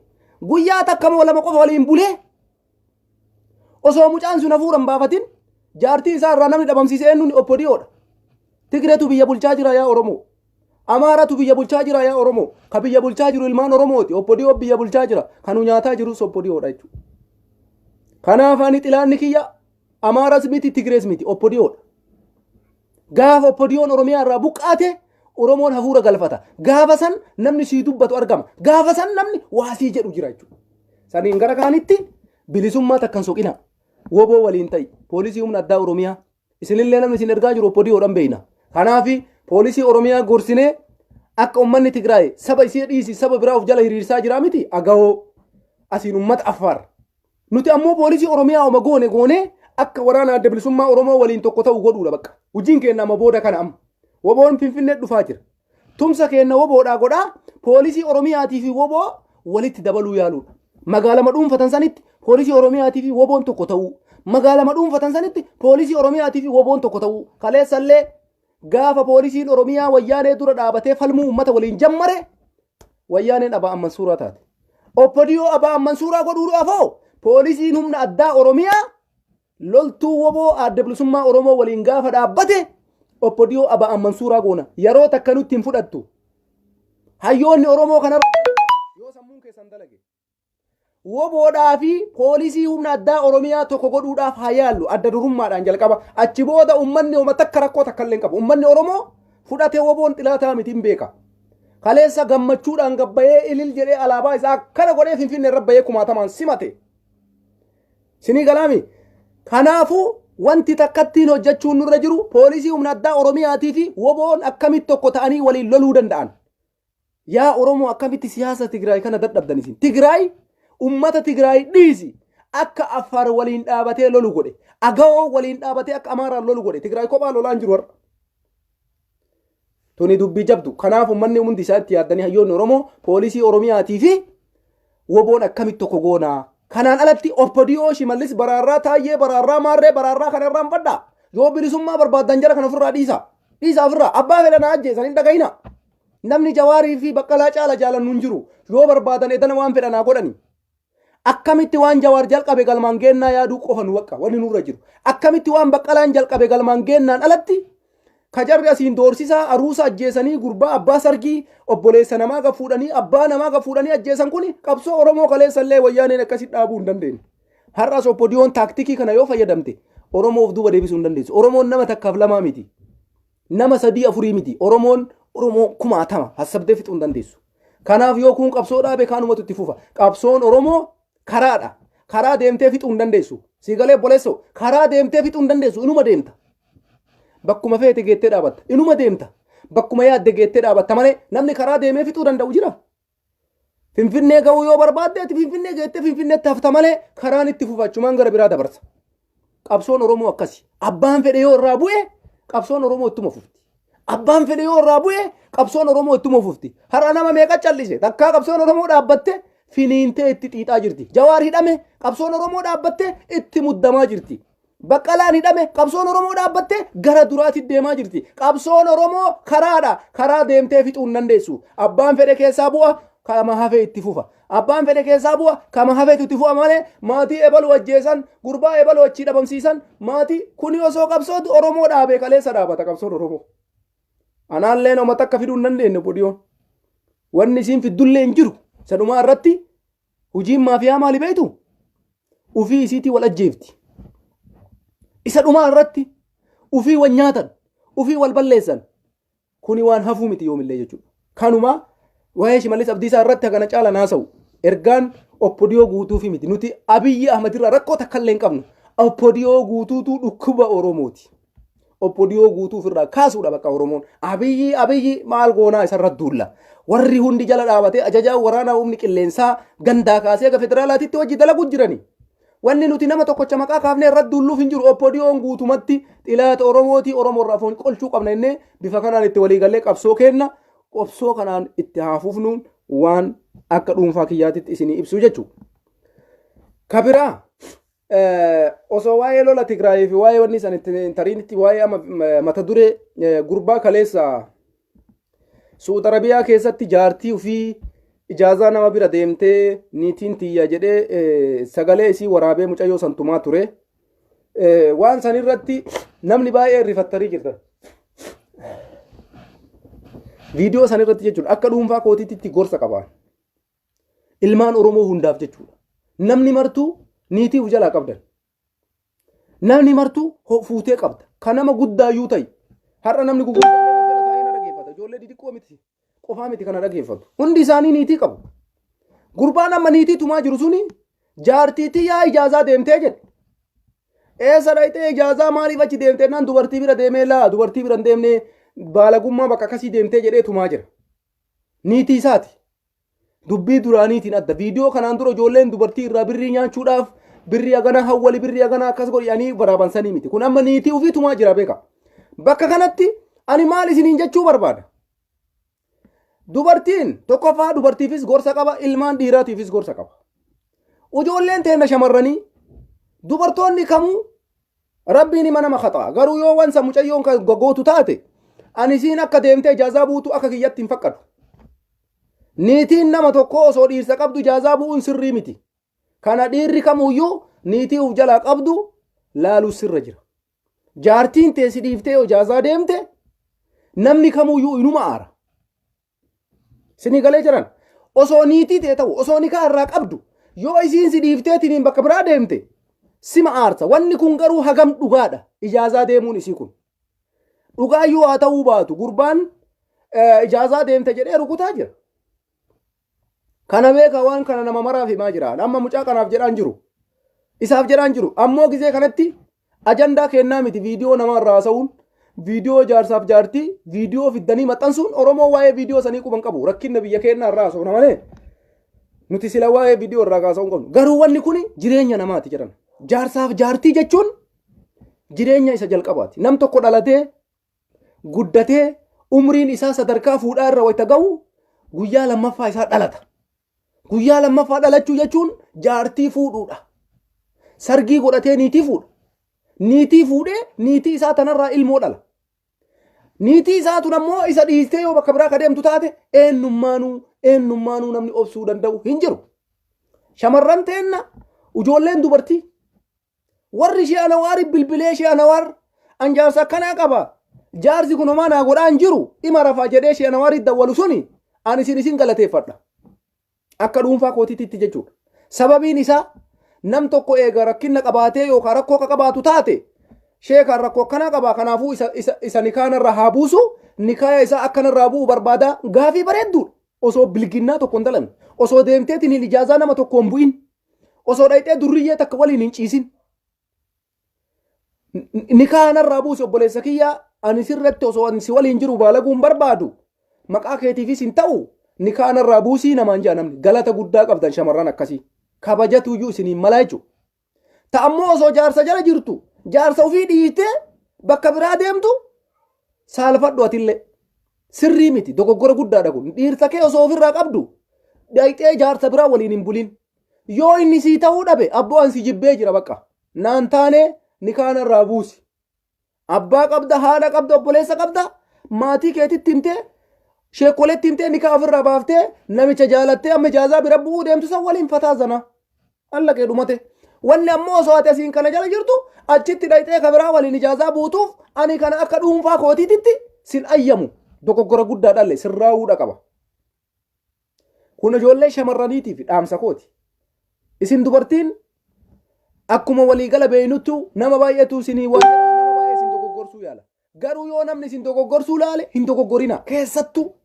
Guyyaa takka moo lama qofa waliin bulee osoo mucaan sun hafuura hin baafatin jaartii isaa irraa namni dhabamsiise eenyuun? OPDOdha. Tigreetu biyya bulchaa jira yaa Oromoo. Amaaratu biyya bulchaa jira yaa Oromoo. Ka biyya bulchaa jiru ilmaan Oromooti. OPDO biyya bulchaa jira. Kan nu nyaataa jirus OPDOdha jechuudha. Kanaaf ani xilaanni kiyya Amaaras miti, Tigrees miti, OPDOdha. Gaafa OPDOn Oromiyaa irraa buqqaate Oromoon hafuura galfata. Gaafa san namni sii dubbatu argama. Gaafa san namni waa sii jedhu jira jechuudha. Saniin gara kaanitti bilisummaa takkan soqina. Woboo waliin ta'i. Poolisii humna addaa Oromiyaa. Isinillee namni isin ergaa jiru OPDOdhaan beeyna. Kanaaf poolisii Oromiyaa gorsinee akka uummanni Tigraay saba isii dhiisi saba biraa of jala hiriirsaa jira miti agawoo asiin uummata Affaar. Nuti ammoo poolisii Oromiyaa oma goone goonee akka waraana Adda Bilisummaa Oromoo waliin tokko ta'u godhuudha bakka. Hojiin keenya amma booda kana amma. Woboon Finfinnee dhufaa jira. Tumsa keenya woboodhaa godhaa poolisii Oromiyaatii fi woboo walitti dabaluu yaaluudha. Magaalama dhuunfatan sanitti poolisii Oromiyaatii fi woboon tokko ta'uu. Magaalama dhuunfatan sanitti poolisii Oromiyaatii fi woboon tokko ta'uu. Kaleessallee gaafa poolisiin Oromiyaa wayyaanee dura dhaabatee falmuu uummata waliin jammare wayyaaneen abaa amman suuraa taate. OPDO abaa amman suuraa godhuu afoo poolisiin humna addaa Oromiyaa loltuu woboo Adda Bilisummaa Oromoo waliin gaafa dhaabbate OPDO abaa amman suuraa goona. Yeroo takka nutti hin fudhattu. Hayyoonni Oromoo kanarra yoo sammuun keessan dalage. Woboodhaa fi poolisii humna addaa Oromiyaa tokko godhuudhaaf haa yaallu adda durummaadhaan jalqaba. Achi booda uummanni homa takka rakkoo takka illee hin qabu. Uummanni Oromoo fudhatee woboon xilaataa miti hin beeka. Kaleessa gammachuudhaan gabbayee ilil jedhee alaabaa isaa akkana godhee Finfinnee irra bahee kumaatamaan simate. Sinii galaami. Kanaafuu wanti takkattiin hojjechuun nurra jiru poolisii humna addaa Oromiyaatii fi woboon akkamitti tokko ta'anii waliin loluu danda'an. Yaa Oromoo, akkamitti siyaasa Tigraay kana dadhabdan isin? Tigraay ummata Tigraay dhiisi akka Affaar waliin dhaabatee lolu godhe. Agawoo waliin dhaabatee akka Amaaraan lolu godhe. Tigraay kophaa lolaan jiru har'a. Tuni dubbii jabdu. Kanaaf uummanni hundi isaa itti yaaddanii hayyoonni Oromoo poolisii Oromiyaatii fi woboon akkamitti tokko goonaa? Kanaan alatti OPDO Shimallis baraarraa, Taayyee baraarraa, Maarree baraarraa kanarraa hin fadhaa. Yoo bilisummaa barbaaddan jara kana ofirraa dhiisa. Dhiisa ofirraa. Abbaa fedhan haa ajjeesan hin dhaga'ina. Namni Jawaarii fi Baqqalaa caala jaalannu hin jiru. Yoo barbaadan edana waan fedhan haa godhani. Akkamitti waan Jawaar jalqabe galmaan geennaa yaaduu qofa nu bakka wanni nurra jiru. Akkamitti waan Baqqalaan jalqabe galmaan geennaan alatti kajarri asiin doorsisaa aruusa ajjeesanii gurbaa abbaa sargii obboleessa namaa gad fuudhanii abbaa namaa gad fuudhanii ajjeesan kun qabsoo Oromoo kaleessallee wayyaaneen akkasitti dhaabuu hin dandeenye. Har'as OPDOn taaktikii kana yoo fayyadamte Oromoof duuba deebisuu hin dandeessu. Oromoon nama takkaaf lamaa miti. Nama sadii afurii miti. Oromoon Oromoo kumaatama hassabdee fixuu hin dandeessu. Kanaaf yoo kun qabsoo dhaabe kaanumatu itti fufa. Qabsoon Oromoo karaadha. Karaa deemtee fixuu hin dandeessu. Sii galee obboleessoo, karaa deemtee fixuu hin dandeessu, inuma deemta. Bakkuma feete geettee dhaabatta. Inuma deemta. Bakkuma yaadde geettee dhaabatta malee namni karaa deemee fixuu danda'u jira. Finfinnee ga'uu yoo barbaadde ati Finfinnee geettee Finfinneetti hafta malee karaan itti fufachumaan gara biraa dabarsa. Qabsoon Oromoo akkasi. Abbaan fedhe yoo irraa bu'e qabsoon Oromoo ittuma fufti. Abbaan fedhe yoo irraa bu'e qabsoon Oromoo ittuma fufti. Har'a nama meeqa callise? Takkaa qabsoon Oromoo dhaabbatte? finiintee itti xiixaa jirti. Jawaar hidhame qabsoon Oromoo dhaabbattee itti muddamaa jirti. Baqqalaan hidhame qabsoon Oromoo dhaabbattee gara duraatti deemaa jirti. Qabsoon Oromoo karaadha. Karaa deemtee fixuu hin dandeessu. Abbaan fedhe keessaa bu'a kama hafe itti fufa. Abbaan fedhe keessaa bu'a kama hafetu itti fufa malee maatii ebalu ajjeesan gurbaa ebalu achii dhabamsiisan maatii kuni osoo qabsootu Oromoo dhaabee kaleessa dhaabata qabsoon Oromoo. Anaallee nama takka fiduu hin dandeenye bodiyoon. Wanni isiin fiddullee hin jiru. Sanumaa irratti hojiin maafiyaa maali beektu? Ufii isiitii wal ajjeefti. Isa dhumaa irratti ufii wal nyaatan, ufii wal balleessan. Kuni waan hafuu miti yoomillee jechuudha. Kanuma waa'ee Shimallis Abdiisaa irratti hagana caala naasa'u. Ergaan Oppodiyoo guutuufi miti. Nuti Abiyyi Ahmad irraa rakkoo takka illee hin qabnu. Oppodiyoo guutuutu dhukkuba Oromooti. Oppodiyoo guutuu ofirraa kaasuudha bakka Oromoon. Abiyyi Abiyyi maal goonaa isarra duulla. Warri hundi jala dhaabatee ajajaa waraanaa humni qilleensaa gandaa kaasee aga federaalaatitti hojii dalagu jirani. Wanni nuti nama tokkocha maqaa kaafnee irra duulluuf hin jiru. Oppodiyoon guutumatti xilaata Oromootii Oromoo irraa foon qolchuu qabna innee bifa kanaan itti waliigallee qabsoo kenna. Qabsoo kanaan itti haa fufnuun waan akka dhuunfaa kiyyaatitti isinii ibsu jechuudha. Kabiraa osoo waa'ee lola Tigraayii fi waa'ee wanni san itti tariinitti waa'ee amma mata duree gurbaa kaleessa Suud Arabiyaa keessatti jaartii ofii ijaazaa nama bira deemtee niitiin tiyya jedhee sagalee isii waraabee mucayyoo san tumaa ture. Waan san irratti namni baay'ee rifattanii jirtan. Viidiyoo san irratti jechuudha akka dhuunfaa kootiitti gorsa qabaan. Ilmaan Oromoo hundaaf jechuudha. Namni martuu niitii of jalaa qabdan. Namni martuu fuutee qabda. Kan nama guddaayyuu ta'i. Har'a namni gurguddaan jala taa'ee na dhageeffata. Ijoollee xixiqqoo miti. Qofaa miti kana dhageeffatu. Hundi isaanii niitii qabu. Gurbaan amma niitii tumaa jiru suni jaartii tiyyaa ijaazaa deemtee jedhe. Eessa dhayxee ijaazaa maaliif achi deemtee naan dubartii bira deemee laa dubartii bira hin deemnee baalagummaa bakka akkasii deemtee jedhee tumaa jira. Niitii isaati. Dubbii duraaniitiin adda. Viidiyoo kanaan dura ijoolleen dubartii irraa birrii nyaachuudhaaf birrii hagana hawwali birrii hagana akkas godhanii waraaban sanii miti. Kun amma niitii ofii tumaa jira beeka. Bakka kanatti ani maal isiniin jechuu barbaada? Dubartiin tokkoffaa dubartiifis gorsa qaba, ilmaan dhiiraatiifis gorsa qaba. Ijoolleen teenna shamarranii dubartoonni kamuu Rabbiin hima nama kaxa'a. Garuu yoo wansa mucayyoon kan gootu taate ani isiin akka deemtee ijaazaa buutu akka kiyyatti hin fakkatu. Niitiin nama tokko osoo dhiirsa qabdu ijaazaa bu'uun sirrii miti. Kana dhiirri kamuyyuu niitii uf jalaa qabdu laaluu sirra jira. Jaartiin tee si dhiiftee yoo ijaazaa deemte namni kamuyyuu inuma aara. Sinii galee jiran osoo niitii tee ta'u osoo nikaa irraa qabdu yoo isiin si dhiiftee tiniin bakka biraa deemte sima aarsa. Wanni kun garuu hagam dhugaadha ijaazaa deemuun isii kun. Dhugaa yoo haa ta'uu baatu gurbaan ijaazaa deemte jedhee rukutaa jira. Kana beeka waan kana nama maraaf himaa jira. Amma mucaa kanaaf jedhaan jiru. Isaaf jedhaan jiru. Ammoo gizee kanatti ajandaa kennaa miti viidiyoo namaa irraa haasa'uun viidiyoo jaarsaaf jaartii viidiyoo fiddanii maxxansuun Oromoo waa'ee viidiyoo sanii quban qabu. Rakkinna biyya keenyaa irraa haasa'u malee nuti sila waa'ee viidiyoo irraa haasa'uu hin qabnu. Garuu wanni kun jireenya namaati jedhan. Jaarsaaf jaartii jechuun jireenya isa jalqabaati. Nam tokko dhalatee guddatee umriin isaa sadarkaa fuudhaa irra wayita ga'u guyyaa lammaffaa isaa dhalata. Guyyaa lammaffaa dhalachuu jechuun jaartii fuudhuudha. Sargii godhatee niitii fuudha. Niitii fuudhee niitii isaa tanarraa ilmoo dhala. Niitii isaa tun ammoo isa dhiistee yoo bakka biraa ka deemtu taate eenyummaanuu eenyummaanuu namni obsuu danda'u hin jiru. Shamarran teenna ijoolleen dubartii Warri ishee Anawaari bilbilee ishee Anawaar an jaarsa akkanaa qaba. Jaarsi kun homaa naa godhaa hin jiru. Ima rafaa jedhee ishee Anawaari dawwalu suni ani isin isin galateeffadha. Akka dhuunfaa kootiitti jechuudha. Sababiin isaa nam tokko eega rakkinna qabaatee yookaan rakkoo akka qabaatu taate sheekaan rakkoo akkanaa qaba kanaafuu isa isa isa nikaanarra haa buusu nikaaya isaa akkanarraa bu'u barbaada gaafii bareedduudha. Osoo bilginnaa tokko hin dalan osoo deemteetiin hin ijaazaa nama tokko hin bu'in Osoo dhayxee durriyyee takka waliin hin ciisin. Nikaa narraa buusi obboleessa kiyya ani sirratti osoo ani si waliin jiru baalaguu hin barbaadu. Maqaa keetiifis hin ta'u nikaa narraa buusii namaan jedha namni. Galata guddaa qabdan shamarran akkasii. Kabajatuyyuu isiniin malaa jechuudha. Ta ammoo osoo jaarsa jala jirtu jaarsa ofii dhiistee bakka biraa deemtu saalfadhu atillee. Sirrii miti dogoggora guddaadha kun. Dhiirsa kee osoo ofirraa qabdu Dhayxee jaarsa biraa waliin hin bulin. Yoo inni sii ta'uu dhabe abboo an si jibbee jira bakka. Naan taane nikaa narraa buusi. Abbaa qabda, haadha qabda, obboleessa qabda, maatii keetitti himtee, sheekoletti himtee nikaa ofirraa baaftee namicha jaalattee amma ijaazaa bira bu'uu deemtu san waliin fataa zana. Allaqee dhumate. Wanni ammoo osoo ati asiin kana jala jirtu achitti dhayxee ka biraa waliin ijaazaa buutuuf ani kana akka dhuunfaa kootiititti sin ayyamu. Dogoggora guddaa dhalle sirraa'uudha qaba. Kun ijoollee shamarraniitiif dhaamsa kooti. Isin dubartiin akkuma waliigala beeynuttu nama baay'eetu isinii waa jedha, nama baay'ee isin dogoggorsuu yaala. Garuu yoo namni isin dogoggorsuu laale hin dogoggorina. Keessattuu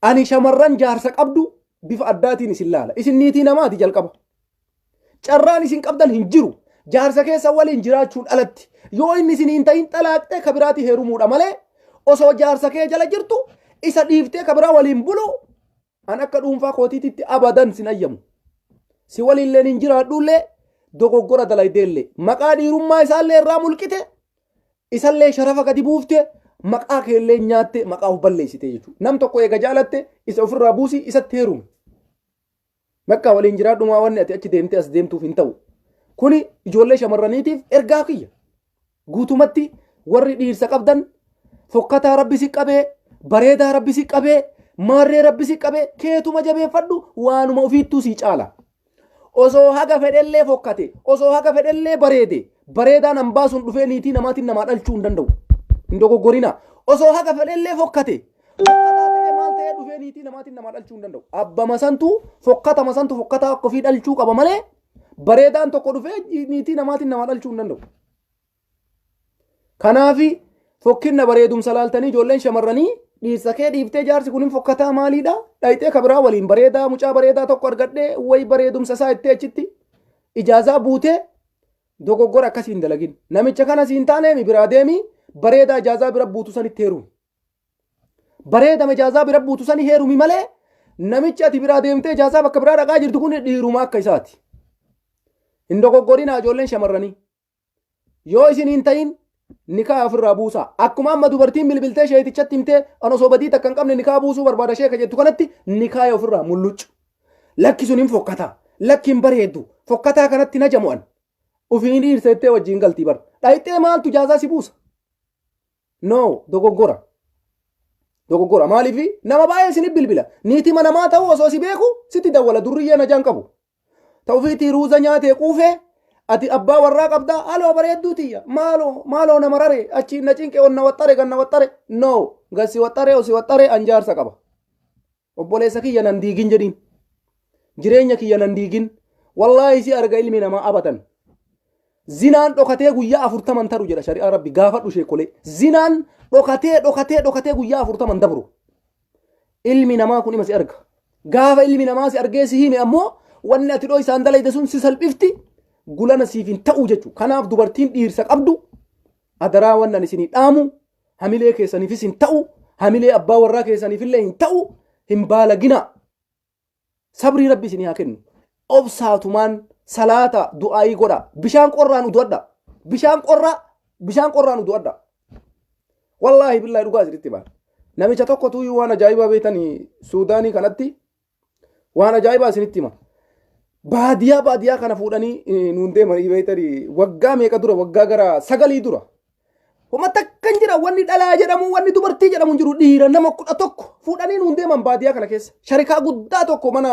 ani shamarran jaarsa qabdu bifa addaatiin isin laala. Isin niitii namaati jalqaba. Carraan isin qabdan hin jiru. Jaarsa keessa waliin jiraachuun alatti. Yoo inni isin hin ta'in xalaaqxee ka biraatti heerumuudha malee osoo jaarsa kee jala jirtu isa dhiiftee ka biraa waliin bulu an akka dhuunfaa kootiititti abadan sin ayyamu. Si waliilleen hin jiraadhullee dogoggora dalaydeellee maqaa dhiirummaa isaallee irraa mulqite isallee sharafa gadi buufte maqaa keellee nyaatte maqaa of balleessite jechuudha. Nam tokko eega jaalatte isa ofirraa buusii isatti heerumi. Bakka waliin jiraadhumaa wanni ati achi deemtee as deemtuuf hin ta'u. Kuni ijoollee shamarraniitiif ergaa kiyya. Guutumatti warri dhiirsa qabdan fokkataa rabbi si qabee, bareedaa rabbi si qabee, maarree rabbi si qabee keetuma jabeeffadhu waanuma ofiittuu sii caala. Osoo haga fedhellee fokkate, osoo haga fedhellee bareede, bareedaan hambaa sun dhufee niitii namaatiin namaa dhalchuu hin danda'u. Hin dogoggorina. Osoo haga fedhellee fokkate, fokkataa ta'ee maal ta'ee dhufee niitii namaatiin namaa dhalchuu hin danda'u. Abbama santu fokkatama santu fokkataa akka ofii dhalchuu qaba malee bareedaan tokko dhufee niitii namaatiin namaa dhalchuu hin danda'u. Kanaafi fokkinna bareedumsa laaltanii ijoolleen shamarranii dhiirsa kee dhiiftee jaarsi kun hin fokkataa maaliidha? Dhayxee ka biraa waliin bareedaa mucaa bareedaa tokko argadhee wayi bareedumsa isaa ittee achitti ijaazaa buutee dogoggora akkasii hin dalagin. Namicha kana siin taaneemi biraa deemi bareedaa ijaazaa bira buutu sanitti heerumi. Bareedama ijaazaa bira buutu sani heerumi malee namichi ati biraa deemtee ijaazaa bakka biraa dhaqaa jirtu kun dhiiruma akka isaati. Hin dogoggorinaa ijoolleen shamarranii. Yoo isin hin ta'in nikaa ofirraa buusaa. Akkuma amma dubartiin bilbiltee sheetichatti himtee an osoo badii takka hin qabne nikaa buusuu barbaada sheeka jettu kanatti nikaa ofirraa mulluccu. Lakki sun hin fokkata. Lakki hin bareeddu. Fokkataa kanatti na jamu'an. Ofiin dhiirsa jettee wajjin galtii bar. Dhayxee maaltu jaazaa si buusa? No, dogoggora. Dogoggora. Maaliif nama baay'ee isinif bilbila. Niitii manamaa ta'uu osoo si beeku sitti dawwala durriyyee najaan qabu. Ta ofiitii ruuza nyaatee quufee ati abbaa warraa qabdaa aloo bareedduu tiyya maaloo maaloo nama rare achiin na cinqe onna waxxare ganna waxxare no gassi waxxare osi waxxare an jaarsa qaba. Obboleessa kiyya nan diigin jedhiin. Jireenya kiyya nan diigin. Wallaahi si arga ilmi namaa abadan. Zinaan dhokatee guyyaa afurtaman taru jedha shari'aa rabbi gaafadhu sheekolee. Zinaan dhokatee dhokatee dhokatee guyyaa afurtaman dabru. Ilmi namaa kun ima si arga. Gaafa ilmi namaa si argee si hime ammoo wanni ati dhoo isaan dalayde sun si salphifti gulana siif hin ta'u jechuudha. Kanaaf dubartiin dhiirsa qabdu adaraa wannan ani isinii dhaamu hamilee keessaniifis hin ta'u hamilee abbaa warraa keessaniifillee hin ta'u hin baalaginaa. Sabrii rabbi isinii haa kennu. Obsaatumaan salaata du'aayii godha. Bishaan qorraan udu'adha. Bishaan qorraa bishaan qorraan udu'adha. Wallaahi billaahi dhugaa isinitti baana. Namicha tokko tuyyuu waan ajaa'ibaa beektanii Suudaanii kanatti waan ajaa'ibaa isinitti hima. Baadiyaa baadiyaa kana fuudhanii nuun deemanii beektanii waggaa meeqa dura waggaa gara sagalii dura Homa takka hin jira wanni dhalaa jedhamu wanni dubartii jedhamu hin jiru dhiira nama 11 fuudhanii nuun deeman baadiyaa kana keessa. Sharikaa guddaa tokko mana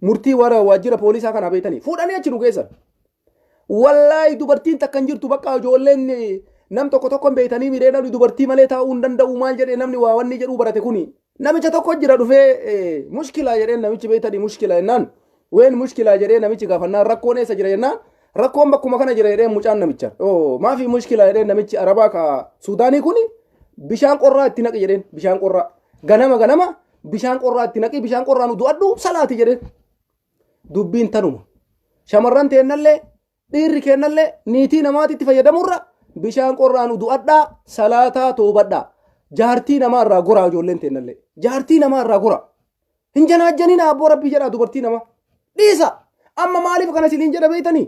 murtii warra waajjira poolisaa kana beektanii fuudhanii achi nu geessan. Wallaahi dubartiin takka hin jirtu bakka ijoolleen nam tokko tokko hin beektanii miree namni dubartii malee taa'uu hin danda'u maal jedhee namni waa wanni jedhuu barate kuni. Namicha tokko jira dhufee mushkilaa jedheen namichi beektanii mushkilaa jennaan ween mushkilaa jedhee namichi gaafannaan rakkoon eessa jira jennaan rakkoon bakkuma kana jira jedhee mucaan namicha oo maafi mushkilaa jedhee namichi arabaa ka suudaanii kuni bishaan qorraa itti naqi jedheen bishaan qorraa ganama ganama bishaan qorraa itti naqi bishaan qorraa nu du'adhu salaati jedheen dubbiin tanuma shamarran teennallee Dhiirri keennallee niitii namaatitti fayyadamurra bishaan qorraan udu'adhaa salaataa toobadhaa. Jaartii namaa irraa goraa ijoolleen teennallee. Jaartii namaa irraa goraa. Hin janaajjaninaa abboo rabbii jedhaa dubartii namaa. Dhiisa. Amma maaliif kana isiniin jedha beektanii?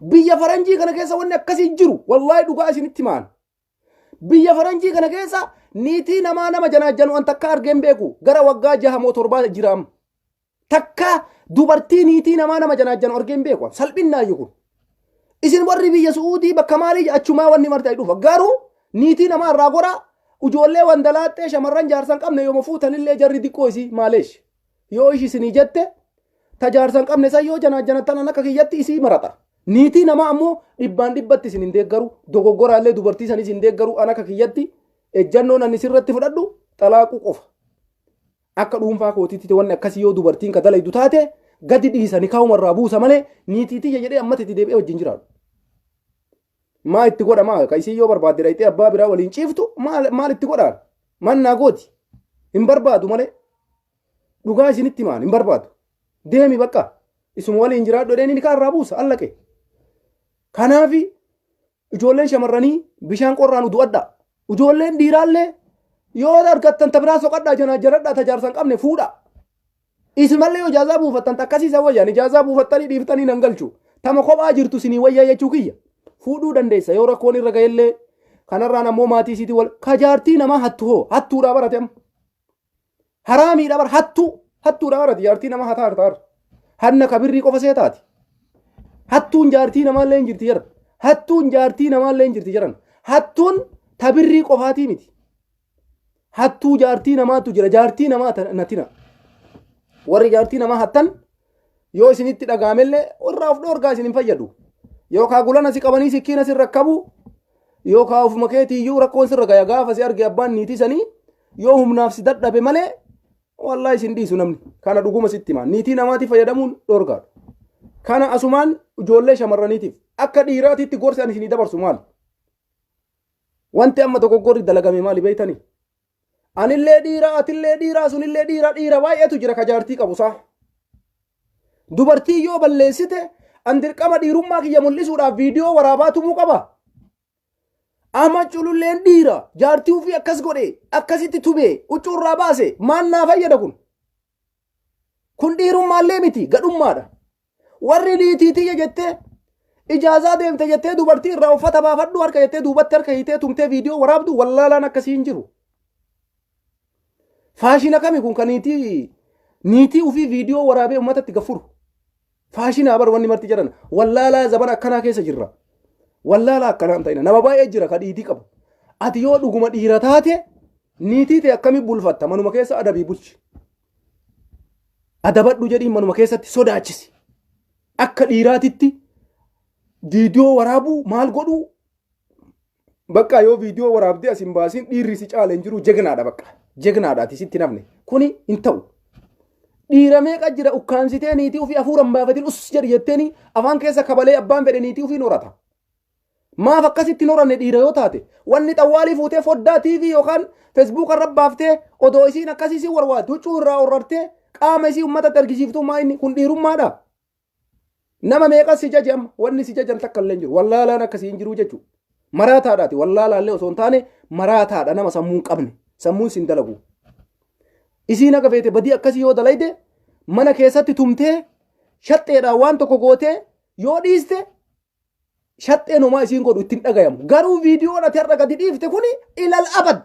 Biyya faranjii kana keessa wanni akkasii jiru wallaahi dhugaa isinitti himaan. Biyya faranjii kana keessa niitii namaa nama janaajjanu an takka argeen beeku gara waggaa jaha moo torbaa jira amma. Takka dubartii niitii namaa nama janaajjanu argee hin beeku. Salphinnaayyuu kun. Isin warri biyya Su'uudii bakka maalii achumaa wanni marti ay dhufa. Garuu niitii namaa irraa goraa ijoollee wandalaaxxee shamarran jaarsa hin qabne yooma fuutanillee jarri diqqoo isii maaleesh. Yoo ishi isinii jette ta jaarsa hin qabne san yoo janaajjanattan an akka kiyyatti isii maraxa. Niitii namaa ammoo dhibbaan dhibbatti isin hin deeggaru dogoggoraallee dubartii sanis hin deeggaru an akka kiyyatti ejjannoon ani sirratti fudhadhu xalaaquu qofa. Akka dhuunfaa kootiitti wanni akkasii yoo dubartiin ka dalaydu taate gadi dhiisa nikaahuma irraa buusa malee niitii tiyya jedhee ammatti itti deebi'ee wajjin jiraadhu. Maa itti godha maa ka isiin yoo barbaadde dhayxee abbaa biraa waliin ciiftu maal maal itti godhaan mannaa gooti hin barbaadu malee dhugaa isinitti himaan hin barbaadu deemi bakka isuma waliin jiraadhu jedhee nikaa irraa buusa allaqe. Kanaafi Ijoolleen shamarranii bishaan qorraan udu'adhaa. Ijoolleen dhiiraallee yoo argattan ta biraa soqadhaa janaa jaradhaa ta jaarsa hin qabne fuudhaa. Isimallee yoo ijaazaa buufattan takkasii isa wayyaan ijaazaa buufattanii dhiiftanii nan galchu. Tama kophaa jirtu isinii wayyaa jechuu kiyya. Fuudhuu dandeessa yoo rakkoon irra ga'ellee kanarraan ammoo maatii isiitii wal ka jaartii namaa hattu hoo hattuudhaa barate amma. Haraamiidha bar hattuu hattuudha barati jaartii nama hataa harta harta. Hanna kabirrii qofa see taati. Hattuun jaartii namaallee hin jirti jedhan. Hattuun jaartii namaallee hin jirti jedhan. Hattuun tabirrii qofaatii miti. Hattuu jaartii namaatu jira jaartii namaa natina. Warri jaartii namaa hattan yoo isinitti dhagaamellee irraa of dhoorgaa isin hin fayyadu. Yookaa gulana si qabanii sikkiina si rakkabu yookaa ofuma keetiiyyuu rakkoon sirra gaya gaafa si arge abbaan niitii sanii yoo humnaaf si dadhabe malee wallaahi isin dhiisu namni kana dhuguma sitti himaa niitii namaatti fayyadamuun dhoorgaadha. Kana asumaan ijoollee shamarraniitiif akka dhiiraatitti gorsi ani isinii dabarsu maali? Wanti amma dogoggorri dalagame maali beektanii? Anillee dhiira atillee dhiira sunillee dhiira dhiira baay'eetu jira ka jaartii qabu isaa. Dubartii yoo balleessite an dirqama dhiirummaa kiyya mul'isuudhaaf viidiyoo waraabaa tumuu qaba. Ahmad Cululleen dhiira jaartii ofii akkas godhe akkasitti tumee huccuu irraa baase maal naa fayyada kun? Kun dhiirummaallee miti gadhummaadha. Warri niitii tiyya jettee ijaazaa deemte jettee dubartii irraa uffata baafadhu harka jettee duubatti harka hiitee tumtee viidiyoo waraabdu wallaalaan akkasii hin jiru. Faashina kami kun kan niitii niitii ofii viidiyoo waraabee uummatatti gaffuru. Faashinaa bar wanni marti jedhan wallaalaa zabana akkanaa keessa jirra. Wallaalaa akkanaa hin ta'ina nama baay'ee jira ka dhiitii qabu. Ati yoo dhuguma dhiira taate niitii ta'e akkamii bulfatta manuma keessa adabii bulchi. Adabadhu jedhiin manuma keessatti sodaachisi. Akka dhiiraatitti viidiyoo waraabuu maal godhuu bakka yoo viidiyoo waraabdee as hin baasin dhiirri si caala hin jiru jegnaadha bakka jegnaadha ati sitti nafne kuni hin ta'u. Dhiira meeqa jira ukkaamsitee niitii ofii hafuura hin baafatin us jedhi jetteeni afaan keessa kabalee abbaan fedhe niitii ofii horata. Maaf akkasitti hin horanne dhiira yoo taate wanni xawwaalii fuutee foddaa TV yookaan Facebook irra baaftee odoo isiin akkasii si warwaatti huccuu irraa horartee qaama isii uummatatti argisiiftuu maa inni kun dhiirummaadha. Nama meeqa si jaje amma wanni si jajan takka illee hin jiru wallaalaan akkasii hin jiru jechuudha. Maraataadhaati wallaalaallee osoo hin taane maraataadha nama sammuu hin qabne sammuun sin dalagu. Isiin akka feete badii akkasii yoo dalayde mana keessatti tumtee shaxxeedhaan waan tokko gootee yoo dhiiste shaxxeen homaa isiin godhu ittiin dhagayamu. Garuu viidiyoon ati har'a gadi dhiifte kuni ilal abad.